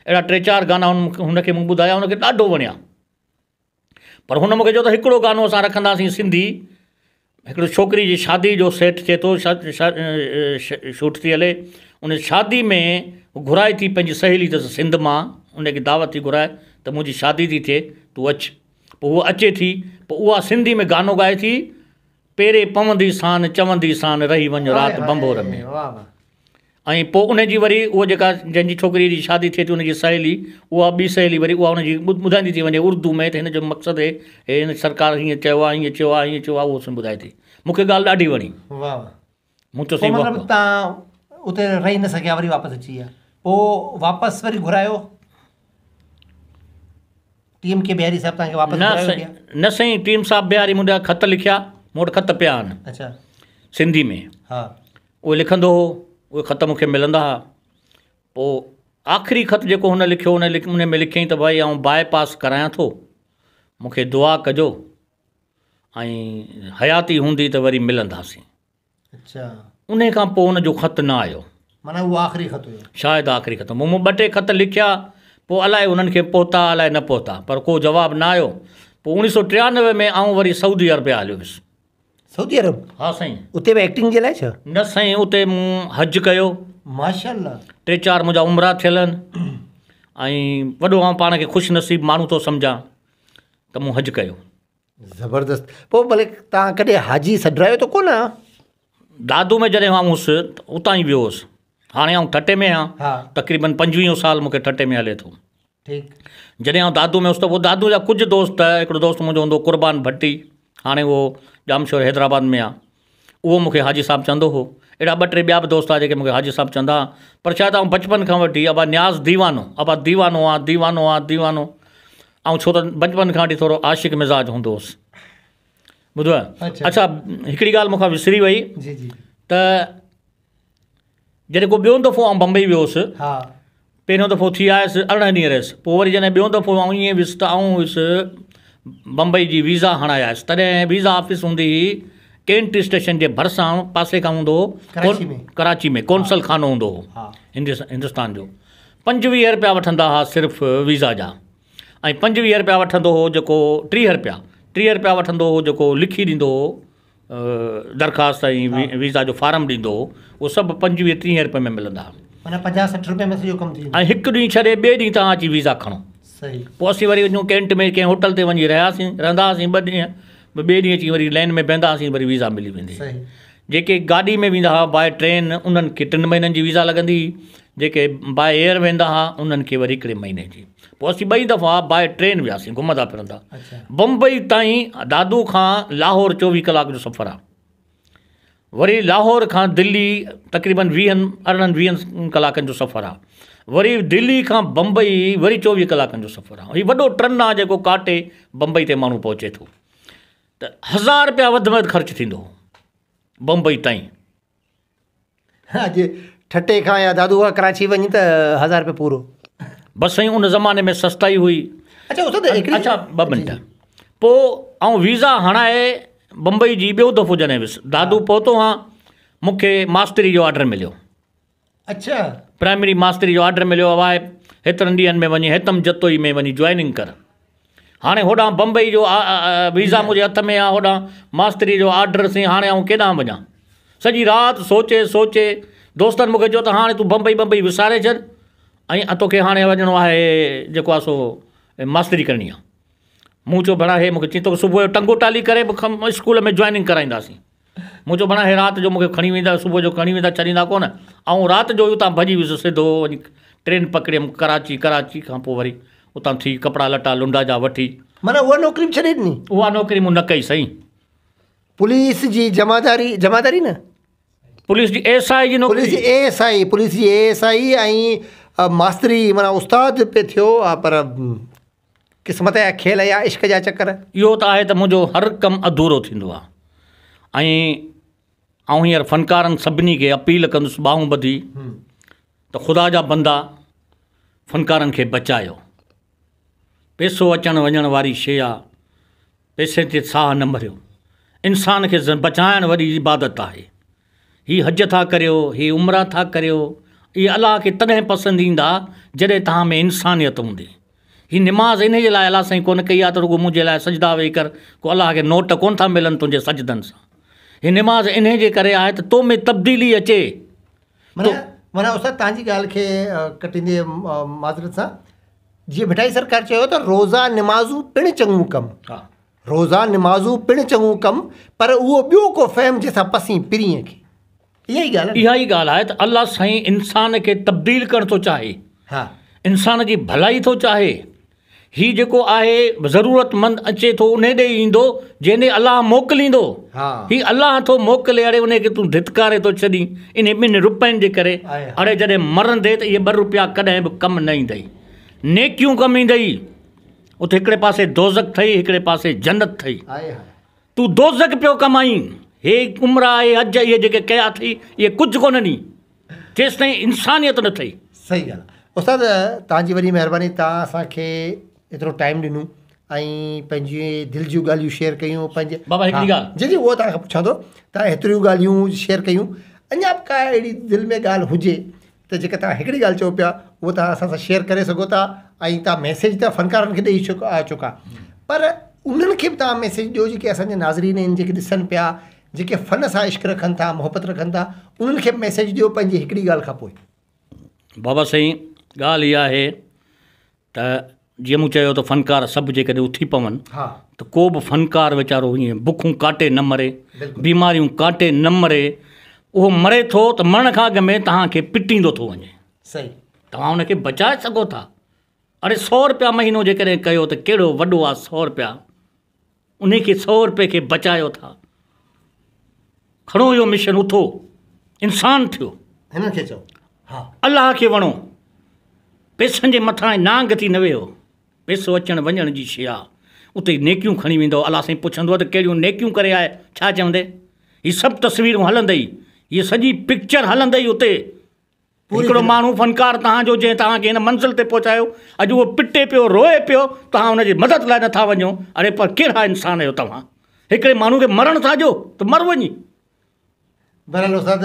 [SPEAKER 1] اهڙا ٽي چار گانا هن کي مون ٻڌايا هن کي ڏاڍو وڻيا پر هن مون کي چيو ته هڪڙو گانو اسان رکنداسين سنڌي هڪڙو ڇوڪري جي شادي جو سيٽ ٿئي ٿو شوٽ ٿي هلي ان شادي ۾ گهرائي ٿي پنهنجي سهيلي اٿس سنڌ مان ان کي دعوت ٿي گهرائي ته منهنجي شادي ٿي ٿئي تون اچ پوء هوء اچي ٿي پوء اها سنڌي ۾ گانو ڳائي ٿي پيري پوندي سان چوندي سان رهي وڃ رات ڀنڀور ۾. ۽ پوء ان جي وري اها جيڪا جنهن جي ڇوڪريء جي شادي ٿئي ٿي ان جي سهيلي اها ٻي سهيلي وري اها ان جي ٻڌائيندي ٿي وڃي اردو ۾ ته هن جو مقصد هي هي هن سرڪار هيئن چيو آهي هيئن چيو آهي هيئن چيو آهي اهو سڀ ٻڌائي ٿي مون کي ڳالهه ڏاڍي وڻي.
[SPEAKER 2] واهه واهه.
[SPEAKER 1] مون چيو سائين
[SPEAKER 2] پوء مطلب توهان اتي رهي نه سگهيا وري واپس اچي ويا پوء واپس وري گهرايو ٽي ايم ڪي بهاري صاحب توهان کي واپس گهرايو
[SPEAKER 1] نه نه سائين ٽي ايم صاحب بهاري مون ڏانهن خط لکيا مون وٽ خط پيا آهن
[SPEAKER 2] اڇا
[SPEAKER 1] سنڌي ۾
[SPEAKER 2] ها
[SPEAKER 1] اهي لکندو هو، اهي خط مون کي ملندا ها. پوء آخري خط جيڪو هن لکيو ان ۾ لکيائين ته ڀائي آئون باء پاس ڪرايان ٿو، مون کي دعا ڪجو ۽ حياتي هوندي ته وري ملنداسين. انهي کان پوء ان جو خط نه آيو.
[SPEAKER 2] معنيٰ اهو آخري خط هيو.
[SPEAKER 1] شايد آخري خط هو. مون ٻه ٽي خط لکيا، پوء الائي انهن کي پهتا الائي نه پهتا، پر ڪو جواب نه آيو. پوء 1993 ۾ آئون وري سعودي عربيا هليو ويس.
[SPEAKER 2] سعودي عرب؟
[SPEAKER 1] ها سائين.
[SPEAKER 2] اتي به ايڪٽنگ جي لاء ڇا؟
[SPEAKER 1] نه سائين اتي مون حج ڪيو.
[SPEAKER 2] ماشاءالله.
[SPEAKER 1] ٽي چار منهنجا عمرا ٿيل آهن ۽ وڏو آئون پاڻ کي خوش نصيب ماڻهو ٿو سمجهان ته مون حج ڪيو.
[SPEAKER 2] زبردست پوء ڀلي توهان ڪڏهن حاجي سڏرايو ته ڪونه؟
[SPEAKER 1] دادو ۾ جڏهن آئون هوس ته اتان ئي ويو هوس. هاڻي آئون ٺٽي ۾ آهيان تقريبن پنجويهون سال مون کي ٺٽي ۾ هلي ٿو. جڏهن آئون دادو ۾ هوس ته پوء دادو جا ڪجهه دوست هڪڙو دوست منهنجو هوندو هو قربان ڀٽي هاڻي اهو ڄامشوري حيدرآباد ۾ آهي اهو مون کي حاجي صاحب چوندو هو. اهڙا ٻه ٽي ٻيا به دوست هئا جيڪي مون کي حاجي صاحب چوندا هئا پر ڇا ته آئون بچپن کان وٺي ابا نياز ديوانو ابا ديوانو آ ديوانو آ ديوانو آئون ڇو ته بچپن کان وٺي ٿورو عاشق مزاج هوندو هوس ٻڌو اڇا هڪڙي ڳالهه مون کان وسري وئي ته جڏهن ڪو ٻيو دفعو آئون بمبئي ويو هوس پهريون دفعو ٿي آيس ارڙهن ڏينهن رهيس پوء وري جڏهن ٻيو دفعو آئون ائين ويس ته آئون ويس بمبئي جي ويزا هڻائي آيس تڏهن ويزا آفيس هوندي هئي ڪينٽ اسٽيشن جي ڀرسان پاسي کان هوندو هو ڪراچي ۾ قونصل خانو هوندو هو هندستان جو پنجويهه رپيا وٺندا هئا صرف ويزا جا ۽ پنجويهه رپيا وٺندو هو جيڪو ٽيهه رپيا ٽيهه رپيا وٺندو هو جيڪو لکي ڏيندو هو درخواست ۽ ويزا جو فارم ڏيندو هو اهو سڀ پنجويهه ٽيهه رپئي ۾ ملندا هئا.
[SPEAKER 2] معنيٰ پنجاهه سٺ رپئي ۾ سڄو ڪم ٿي ويندو.
[SPEAKER 1] ۽ هڪ ڏينهن ڇڏي ٻئي ڏينهن توهان اچي ويزا کڻو.
[SPEAKER 2] صحيح.
[SPEAKER 1] پوء اسين وري وڃون ڪينٽ ۾ ڪنهن هوٽل تي وڃي رهياسين رهندا هئاسين ٻه ڏينهن ٻئي ڏينهن اچي وري لائن ۾ بيهندا هئاسين وري ويزا ملي ويندي هئي.
[SPEAKER 2] صحيح.
[SPEAKER 1] جيڪي گاڏي ۾ ويندا هئا باء ٽرين انهن کي ٽن مهينن جي ويزا لڳندي هئي جيڪي باء ايئر ويندا هئا انهن کي وري هڪڙي مهيني جي. پوء اسين ٻئي دفعا باء ٽرين وياسين گهمندا ڦرندا بمبئي تائين دادو کان لاهور چوويهه ڪلاڪ جو سفر آهي وري لاهور کان دلي تقريبن ويهن ارڙهن ويهن ڪلاڪن جو سفر آهي وري دلي کان بمبئي وري چوويهه ڪلاڪن جو سفر آهي هي وڏو ٽرن آهي جيڪو ڪاٽي بمبئي تي ماڻهو پهچي ٿو ته هزار رپيا وڌ ۾ وڌ خرچ ٿيندو بمبئي تائين.
[SPEAKER 2] اڄ ٺٽي کان يا دادو کان ڪراچي وڃ ته هزار روپيا پورو.
[SPEAKER 1] بس سائين ان زماني ۾ سستائي هئي.
[SPEAKER 2] اڇا استاد هڪڙي
[SPEAKER 1] اڇا ٻه منٽ پوء آئون ويزا هڻائي بمبئي جي ٻيو دفعو جڏهن ويس دادو پهتو هان مون کي ماستري جو آرڊر مليو.
[SPEAKER 2] اڇا.
[SPEAKER 1] پرائمري ماستري جو آرڊر مليو آء هيترن ڏينهن ۾ وڃي هيتم جتوئي ۾ وڃي جوائننگ ڪر. هاڻي هوڏانهن بمبئي جو ويزا منهنجي هٿ ۾ آ هوڏانهن ماستري جو آرڊر سين هاڻي آئون ڪيڏانهن وڃان. سڄي رات سوچي سوچي دوستن مون کي چيو ته هاڻي تون بمبئي بمبئي وساري ڇڏ ۽ توکي هاڻي وڃڻو آهي جيڪو آ سو ماستري ڪرڻي آ. مون چيو ڀلا هي مون کي چئي توکي صبح جو ٽنگو ٽالي ڪري به اسڪول ۾ جوائننگ ڪرائينداسين. مون چيو ڀلا هي رات جو مون کي کڻي ويندا صبح جو کڻي ويندا ڇڏيندا ڪونه. آئون رات جو ئي اتان ڀڄي ويس سڌو وڃي ٽرين پڪڙيم ڪراچي ڪراچي کان پوء وري اتان ٿي ڪپڙا لٽا لنڊا جا وٺي.
[SPEAKER 2] معنيٰ اها نوڪري به ڇڏي ڏني؟
[SPEAKER 1] اها نوڪري مون نه ڪئي سائين.
[SPEAKER 2] پوليس جي جمعداري جمعداري نه.
[SPEAKER 1] پوليس جي ايس I جي نوڪري.
[SPEAKER 2] پوليس جي اي ايس I police جي اي ايس I ۽ ماستري معنيٰ استاد پئي ٿيو پر قسمت جا کيل يا عشق جا چڪر.
[SPEAKER 1] اهو ته آهي ته منهنجو هر ڪم اڌورو ٿيندو آهي ۽ آئون هينئر فنڪارن سڀني کي اپيل ڪندس ٻانهون ٻڌي ته خدا جا بندا فنڪارن کي بچايو پئسو اچڻ وڃڻ واري شيء آ پئسي تي ساهه نه ڀريو انسان کي بچائڻ وڏي عبادت آهي هي حج ٿا ڪريو هي عمرا ٿا ڪريو اهي الله کي تڏهن پسند ايندا جڏهن توهان ۾ انسانيت هوندي هي نماز انهي جي لاء الله سائين ڪونه ڪئي آ ته رڳو منهنجي لاء سجدا ويهي ڪر ڪو الله کي نوٽ ڪونه ٿا ملن تنهنجي سجدن سان هي نماز انهي جي ڪري آهي ته تو ۾ تبديلي اچي
[SPEAKER 2] معنيٰ معنيٰ استاد توهان جي ڳالهه کي ڪٽيندي معذرت سان جيئن ڀٽائي سرڪار چيو ته روزا نمازون پڻ چڱو ڪم روزا نمازون پڻ چڱو ڪم پر اهو ٻيو ڪو فهم جنهن سان پسين پرينء کي. اها ئي ڳالهه آهي نه.
[SPEAKER 1] اها ئي ڳالهه آهي ته الله سائين انسان کي تبديل ڪرڻ ٿو چاهي.
[SPEAKER 2] ها.
[SPEAKER 1] انسان جي ڀلائي ٿو چاهي. هي جيڪو آهي ضرورت مند اچي ٿو انهي ڏي ايندو جنهن ڏي الله موڪليندو.
[SPEAKER 2] ها.
[SPEAKER 1] هي الله ٿو موڪلي اڙي انهي کي تون ڌتڪاري ٿو ڇڏين انهي ٻن روپين جي ڪري. اڙي جڏهن مرندي ته اهي ٻه روپيا ڪڏهن به ڪم نه ايندئي. نيڪيون ڪم ايندئي. اتي هڪڙي پاسي دوزخ ٿئي هڪڙي پاسي جنت ٿئي تون دوزخ پيو ڪمائين هي عمرا هي حج اهي جيڪي ڪيا اٿئي اهي ڪجهه ڪونهن ني جيستائين انسانيت نه ٿئي.
[SPEAKER 2] صحيح ڳالهه استاد توهان جي وڏي مهرباني توهان اسان کي ايترو ٽائيم ڏنو ۽ پنهنجي دل جون ڳالهيون شيئر ڪيون پنهنجي
[SPEAKER 1] بابا هڪڙي ڳالهه
[SPEAKER 2] جي جي اهو توهان کان پڇان ٿو توهان هيتريون ڳالهيون شيئر ڪيون اڃا به ڪا اهڙي دل ۾ ڳالهه هجي ته جيڪا توهان هڪڙي ڳالهه چئو پيا اهو توهان اسان سان شيئر ڪري سگهو ٿا ۽ توهان ميسيج ته فنڪارن کي ڏئي چڪا پر انهن کي به توهان ميسيج ڏيو جيڪي اسان جا ناظرين آهن جيڪي ڏسن پيا جيڪي فن سان عشق رکن ٿا، محبت رکن ٿا، انهن کي به ميسيج ڏيو پنهنجي هڪڙي ڳالهه کان پوء.
[SPEAKER 1] بابا سائين ڳالهه اها آهي ته جيئن مون چيو ته فنڪار سڀ جيڪڏهن اٿي پون ته ڪو به فنڪار ويچارو ائين بکون ڪاٽي نه مري، بيماريون ڪاٽي نه مري، اهو مري ٿو ته مرڻ کان اڳ ۾ توهان کي پٽيندو ٿو وڃي.
[SPEAKER 2] صحيح.
[SPEAKER 1] توهان ان کي بچائي سگهو ٿا. اڙي سو رپيا مهينو جيڪڏهن ڪيو ته ڪهڙو وڏو آ سو رپيا. انهي کي سو رپئي کي بچايو ٿا. کڻو اهو مشن اٿو انسان ٿيو.
[SPEAKER 2] هنن کي چئو ها.
[SPEAKER 1] الله کي وڻو. پئسن جي مٿان نانگ ٿي نه ويهو. پئسو اچڻ وڃڻ جي شيء آ. اتي نيڪيون کڻي ويندؤ. الله سائين پڇندو ته ڪهڙيون نيڪيون ڪري آء ڇا چوندي. هي سڀ تصويرون هلندئي. هيء سڄي پڪچر هلندئي اتي. هڪڙو ماڻهو فنڪار توهان جو جنهن توهان کي هن منزل تي پهچايو اڄ اهو پٽي پيو روئي پيو توهان ان جي مدد لاء نٿا وڃو اڙي پر ڪهڙا انسان آهيو توهان هڪڙي ماڻهو کي مرڻ ٿا ڏيو ته مر وڃي.
[SPEAKER 2] بهرحال استاد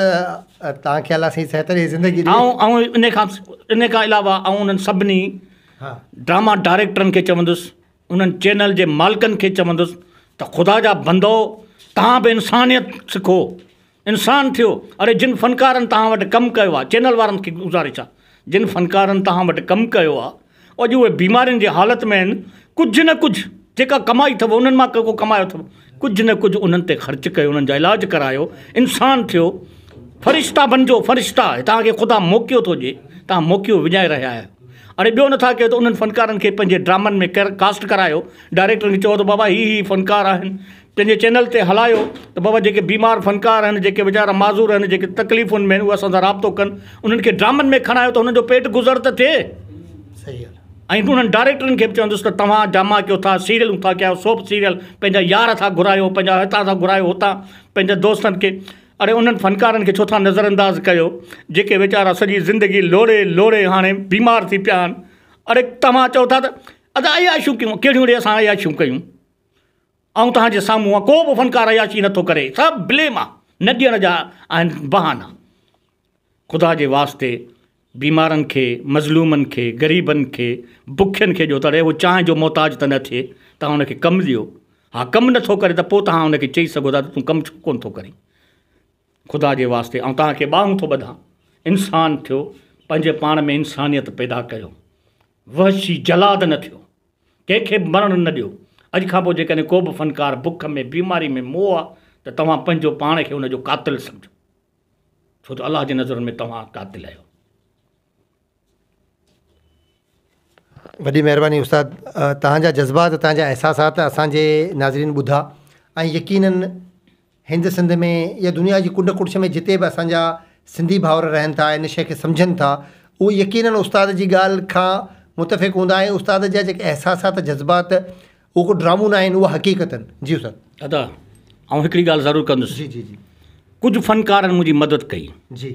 [SPEAKER 2] توهان کي الله سائين صحت ڏي زندگي ڏي.
[SPEAKER 1] آئون آئون ان کان ان کان علاوه آئون انهن سڀني ڊراما ڊائريڪٽرن کي چوندس انهن چينل جي مالڪن کي چوندس ته خدا جا بندؤ توهان به انسانيت سکو انسان ٿيو، اڙي جن فنڪارن توهان وٽ ڪم ڪيو آ، چينل وارن کي گذارش آ، جن فنڪارن توهان وٽ ڪم ڪيو آ، اڄ اهي بيمارين جي حالت ۾ آهن، ڪجهه نه ڪجهه جيڪا ڪمائي اٿو انهن مان ڪو ڪمايو اٿو، ڪجهه نه ڪجهه انهن تي خرچ ڪيو، انهن جا علاج ڪرايو، انسان ٿيو، فرشتا بنجو، فرشتا، توهان کي خدا موقعو ٿو ڏئي، توهان موقعو وڃائي رهيا آهيو. اڙي ٻيو نٿا ڪيو ته انهن فنڪارن کي پنهنجي ڊرامن ۾ ڪاسٽ ڪرايو، ڊائريڪٽرن کي چئو ته بابا هي هي فنڪار آهن، پنهنجي چينل تي هلايو ته بابا جيڪي بيمار فنڪار آهن جيڪي ويچارا معذور آهن جيڪي تڪليفن ۾ آهن اهي اسان سان رابطو ڪن انهن کي ڊرامن ۾ کڻايو ته انهن جو پيٽ گذر ته ٿئي.
[SPEAKER 2] صحيح ڳالهه.
[SPEAKER 1] ۽ انهن ڊائريڪٽرن کي به چوندس ته توهان ڊراما ڪيو ٿا سيريلون ٿا ڪيو سوپ سيريل پنهنجا يار ٿا گهرايو پنهنجا هتان ٿا گهرايو هتان پنهنجي دوستن کي اڙي انهن فنڪارن کي ڇو ٿا نظر انداز ڪيو جيڪي ويچارا سڄي زندگي لوڙي لوڙي هاڻي بيمار ٿي پيا آهن اڙي توهان چئو ٿا ته ادا عياشيون ڪيون ڪهڙيون اڙي اسان عياشيون ڪيون آئون توهان جي سامهون آ ڪو به فنڪار عياشي نٿو ڪري سڀ بليم آ نه ڏيڻ جا آهن بهانا خدا جي واسطي بيمارن کي مظلومن کي غريبن کي بکين کي ڏيو ته اڙي هو چانهه جو محتاج ته نه ٿئي توهان ان کي ڪم ڏيو ها ڪم نٿو ڪري ته پوء توهان ان کي چئي سگهو ٿا ته تون ڪم ڇو ڪونه ٿو ڪرين خدا جي واسطي آئون توهان کي ٻانهون ٿو ٻڌان انسان ٿيو پنهنجي پاڻ ۾ انسانيت پيدا ڪيو وحشي جلاد نه ٿيو ڪنهن کي به مرڻ نه ڏيو. اڄ کان پوء جيڪڏهن ڪو به فنڪار بک ۾، بيماري ۾ مئو آ ته توهان پنهنجو پاڻ کي ان جو قاتل سمجهو. ڇو ته الله جي نظرن ۾ توهان قاتل آهيو.
[SPEAKER 2] وڏي مهرباني استاد توهان جا جذبات توهان جا احساسات اسان جي ناظرين ٻڌا ۽ يقينن هند سنڌ ۾ يا دنيا جي ڪنڊ ڪڙڇ ۾ جتي به اسان جا سنڌي ڀائر رهن ٿا ان شيء کي سمجهن ٿا اهي يقينن استاد جي ڳالهه کان متفق هوندا ۽ استاد جا جيڪي احساسات جذبات اهو ڪو ڊرامو نه آهن اها حقيقت آهن جي استاد.
[SPEAKER 1] ادا آئون هڪڙي ڳالهه ضرور ڪندس
[SPEAKER 2] جي جي جي.
[SPEAKER 1] ڪجهه فنڪارن منهنجي مدد ڪئي
[SPEAKER 2] جي.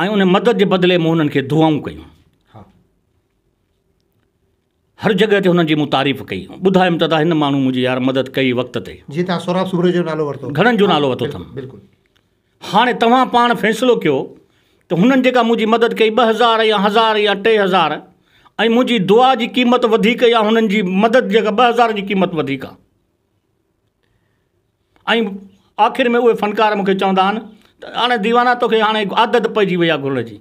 [SPEAKER 1] ۽ ان مدد جي بدلي مون انهن کي دعائون ڪيون.
[SPEAKER 2] ها.
[SPEAKER 1] هر جڳهه تي هنن جي مون تعريف ڪئي. ٻڌايم ته ادا هن ماڻهو منهنجي يار مدد ڪئي وقت تي.
[SPEAKER 2] جيئن توهان سهراب سومري جو نالو ورتو.
[SPEAKER 1] گهڻن جو نالو ورتو اٿم.
[SPEAKER 2] بلڪل.
[SPEAKER 1] هاڻي توهان پاڻ فيصلو ڪيو ته هنن جيڪا منهنجي مدد ڪئي 2000 يا هزار يا 3000 ۽ منهنجي دعا جي قيمت وڌيڪ يا هنن جي مدد جيڪا 2000 جي قيمت وڌيڪ آ. ۽ آخر ۾ اهي فنڪار مون کي چوندا آهن ته هاڻي ديوانا توکي هاڻي عادت پئجي وئي آ گهرڻ جي.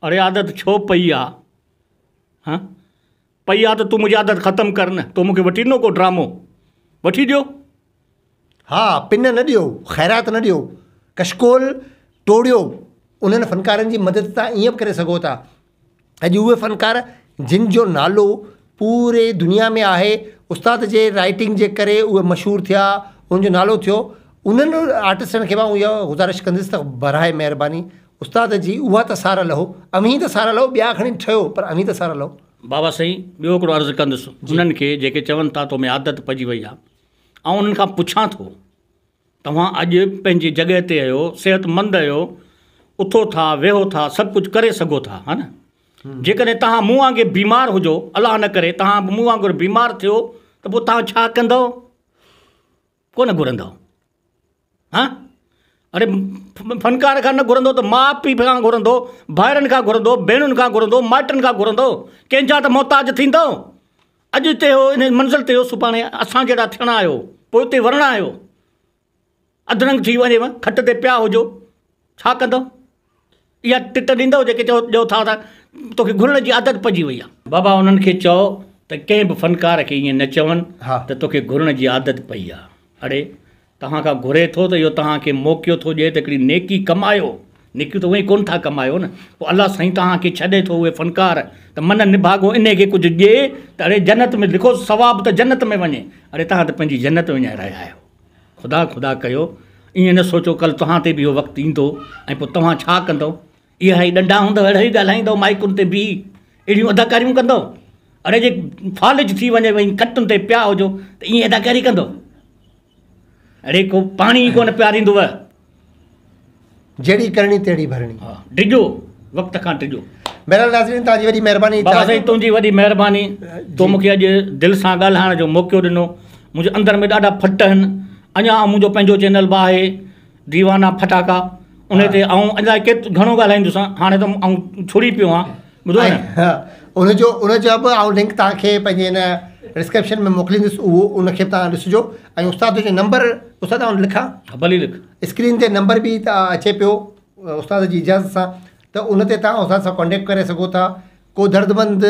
[SPEAKER 1] اڙي عادت ڇو پئي آ؟ ها پئي آ ته تون منهنجي عادت ختم ڪر نه تو مون کي وٺي ڏنو ڪو ڊرامو وٺي ڏيو.
[SPEAKER 2] ها پن نه ڏيو خيرات نه ڏيو ڪشڪول ٽوڙيو انهن فنڪارن جي مدد تان ائين به ڪري سگهو ٿا اڄ اهي فنڪار جن جو نالو پوري دنيا ۾ آهي استاد جي رائٽنگ جي ڪري اهي مشهور ٿيا انهن جو نالو ٿيو انهن آرٽسٽن کي به آئون اها گذارش ڪندس ته براء مهرباني استاد جي اها ته سار لهو، اوهين ته سار لهو، ٻيا کڻي ٺهيو پر اوهين ته سار لهو.
[SPEAKER 1] بابا سائين ٻيو هڪڙو عرض ڪندس انهن کي جيڪي چون ٿا تو ۾ عادت پئجي وئي آ آئون انهن کان پڇان ٿو توهان اڄ پنهنجي جڳهه تي آهيو صحت مند آهيو اٿو ٿا ويهو ٿا سڀ ڪجهه ڪري سگهو ٿا ها نه جيڪڏهن توهان مون وانگي بيمار هجو الله نه ڪري توهان به مون وانگر بيمار ٿيو ته پوء توهان ڇا ڪندؤ ڪونه گهرندؤ ها اڙي فنڪار کان نه گهرندو ته ماء پيء کان گهرندو، ڀائرن کان گهرندو، ڀيڻن کان گهرندو، مائٽن کان گهرندو، ڪنهن جا ته محتاج ٿيندو. اڄ هتي هو ان منزل تي هو سڀاڻي اسان جهڙا ٿيڻا آهيو، پوئتي ورڻا آهيو. اڌرنگ ٿي وڃيو، کٽ تي پيا هجو، ڇا ڪندؤ؟ اها ٽٽ ڏيندؤ جيڪي چئو ڏيو ٿا ته توکي گهرڻ جي عادت پئجي وئي آهي. بابا انهن کي چئو ته ڪنهن به فنڪار کي ائين نه چون ته توکي گهرڻ جي عادت پئي آهي. اڙي توهان کان گهري ٿو ته اهو توهان کي موقعو ٿو ڏئي ته هڪڙي نيڪي ڪمايو. نيڪيون ته اونئن ئي ڪونه ٿا ڪمايو نه. پوء الله سائين توهان کي ڇڏي ٿو اهي فنڪار ته من نڀاڳو انهي کي ڪجهه ڏئي ته اڙي جنت ۾ لکو ثواب ته جنت ۾ وڃي. اڙي توهان ته پنهنجي جنت وڃائي رهيا آهيو. خدا خدا ڪيو ائين نه سوچو ڪل توهان تي به اهو وقت ايندو ۽ پوء توهان ڇا ڪندؤ؟ اها ئي ڏنڊا هوندؤ اهڙو ئي ڳالهائيندؤ مائيڪن تي بيهي اهڙيون اداڪاريون ڪندؤ؟ اڙي جي فالج ٿي وڃي ۽ کٽن تي پيا هجو ته ائين اداڪاري ڪندؤ؟ اڙي ڪو پاڻي ئي ڪونه پياريندوء.
[SPEAKER 2] جهڙي ڪرڻي تهڙي ڀرڻي.
[SPEAKER 1] ها ڊڄو وقت کان ڊڄو.
[SPEAKER 2] بهرحال ناظرين توهان جي وڏي مهرباني.
[SPEAKER 1] بابا سائين تنهنجي وڏي مهرباني تو مونکي اڄ دل سان ڳالهائڻ جو موقعو ڏنو منهنجي اندر ۾ ڏاڍا ڦٽ آهن اڃا منهنجو پنهنجو چينل به آهي ديوانا ڦٽاڪا ان تي آئون الاء ڪيت گهڻو ڳالهائيندس هاڻي ته آئون ڇڙي پيو آهيان ٻڌو نه.
[SPEAKER 2] ان جو ان جا به آئون لنڪ توهان کي پنهنجي هن ڊسڪرپشن ۾ موڪليندس اهو ان کي به توهان ڏسجو ۽ استاد جو نمبر استاد آئون لکان؟
[SPEAKER 1] ها ڀلي لک.
[SPEAKER 2] اسڪرين تي نمبر به اچي پيو استاد جي اجازت سان ته ان تي توهان استاد سان ڪانٽيڪٽ ڪري سگهو ٿا. ڪو دردمند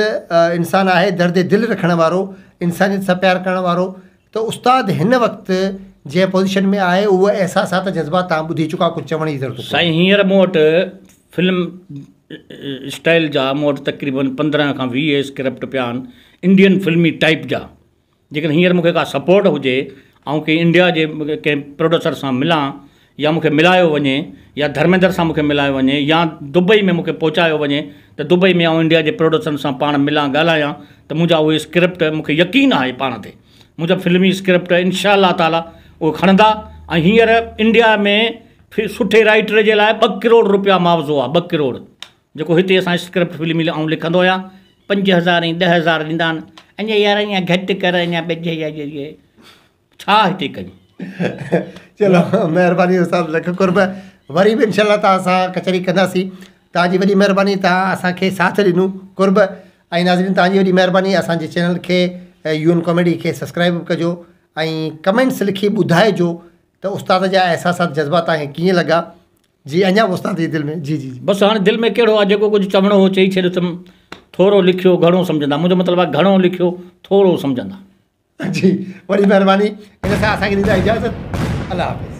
[SPEAKER 2] انسان آهي درد دل رکڻ وارو انسانيت سان پيار ڪرڻ وارو ته استاد هن وقت جنهن پوزيشن ۾ آهي اهو احساسات جذبات توهان ٻڌي چڪا ڪجهه چوڻ جي ضرورت ڪونهي.
[SPEAKER 1] سائين هينئر مون وٽ فلم اسٽائل جا مون وٽ تقريبن 15 کان 20 اسڪرپٽ پيا آهن انڊين فلمي ٽائيپ جا جيڪڏهن هينئر مون کي ڪا سپورٽ هجي آئون ڪنهن انڊيا جي ڪنهن پروڊيوسر سان ملان يا مون کي ملايو وڃي يا ڌرميندر سان مون کي ملايو وڃي يا دبئي ۾ مون کي پهچايو وڃي ته دبئي ۾ آئون انڊيا جي پروڊيوسرن سان پاڻ ملان ڳالهايان ته منهنجا اهي اسڪرپٽ مون کي يقين آهي پاڻ تي منهنجا فلمي اسڪرپٽ انشاء الله تعالي اهي کڻندا ۽ هينئر انڊيا ۾ سٺي رائيٽر جي لاء ٻه ڪروڙ روپيا معاوضو آهي ٻه ڪروڙ جيڪو هتي اسان اسڪرپٽ فلمي آئون لکندو آهيان 5000 ۽ 10,000 ڏيندا آهن اڃا يار اڃا گهٽ ڪر اڃا 5000 ڇا هتي ڪيون.
[SPEAKER 2] چلو مهرباني استاد لک قرب وري به انشاء الله توهان سان ڪچهري ڪنداسين توهان جي وڏي مهرباني توهان اسان کي ساٿ ڏنو قرب ۽ ناظرين توهان جي وڏي مهرباني اسان جي چينل کي يو اين ڪاميڊي کي سبسڪرائب به ڪجو ۽ ڪمينٽس لکي ٻڌائجو ته استاد جا احساسات جذبات توهان کي ڪيئن لڳا جي اڃا به استاد جي دل ۾ جي جي.
[SPEAKER 1] بس هاڻي دل ۾ ڪهڙو آ جيڪو ڪجهه چوڻو هو چئي ڇڏيو اٿم ٿورو لکيو گهڻو سمجهندا منهنجو مطلب آ گهڻو لکيو ٿورو سمجهندا.
[SPEAKER 2] جي وڏي مهرباني ان سان اسان کي ڏيندا اجازت الله حافظ.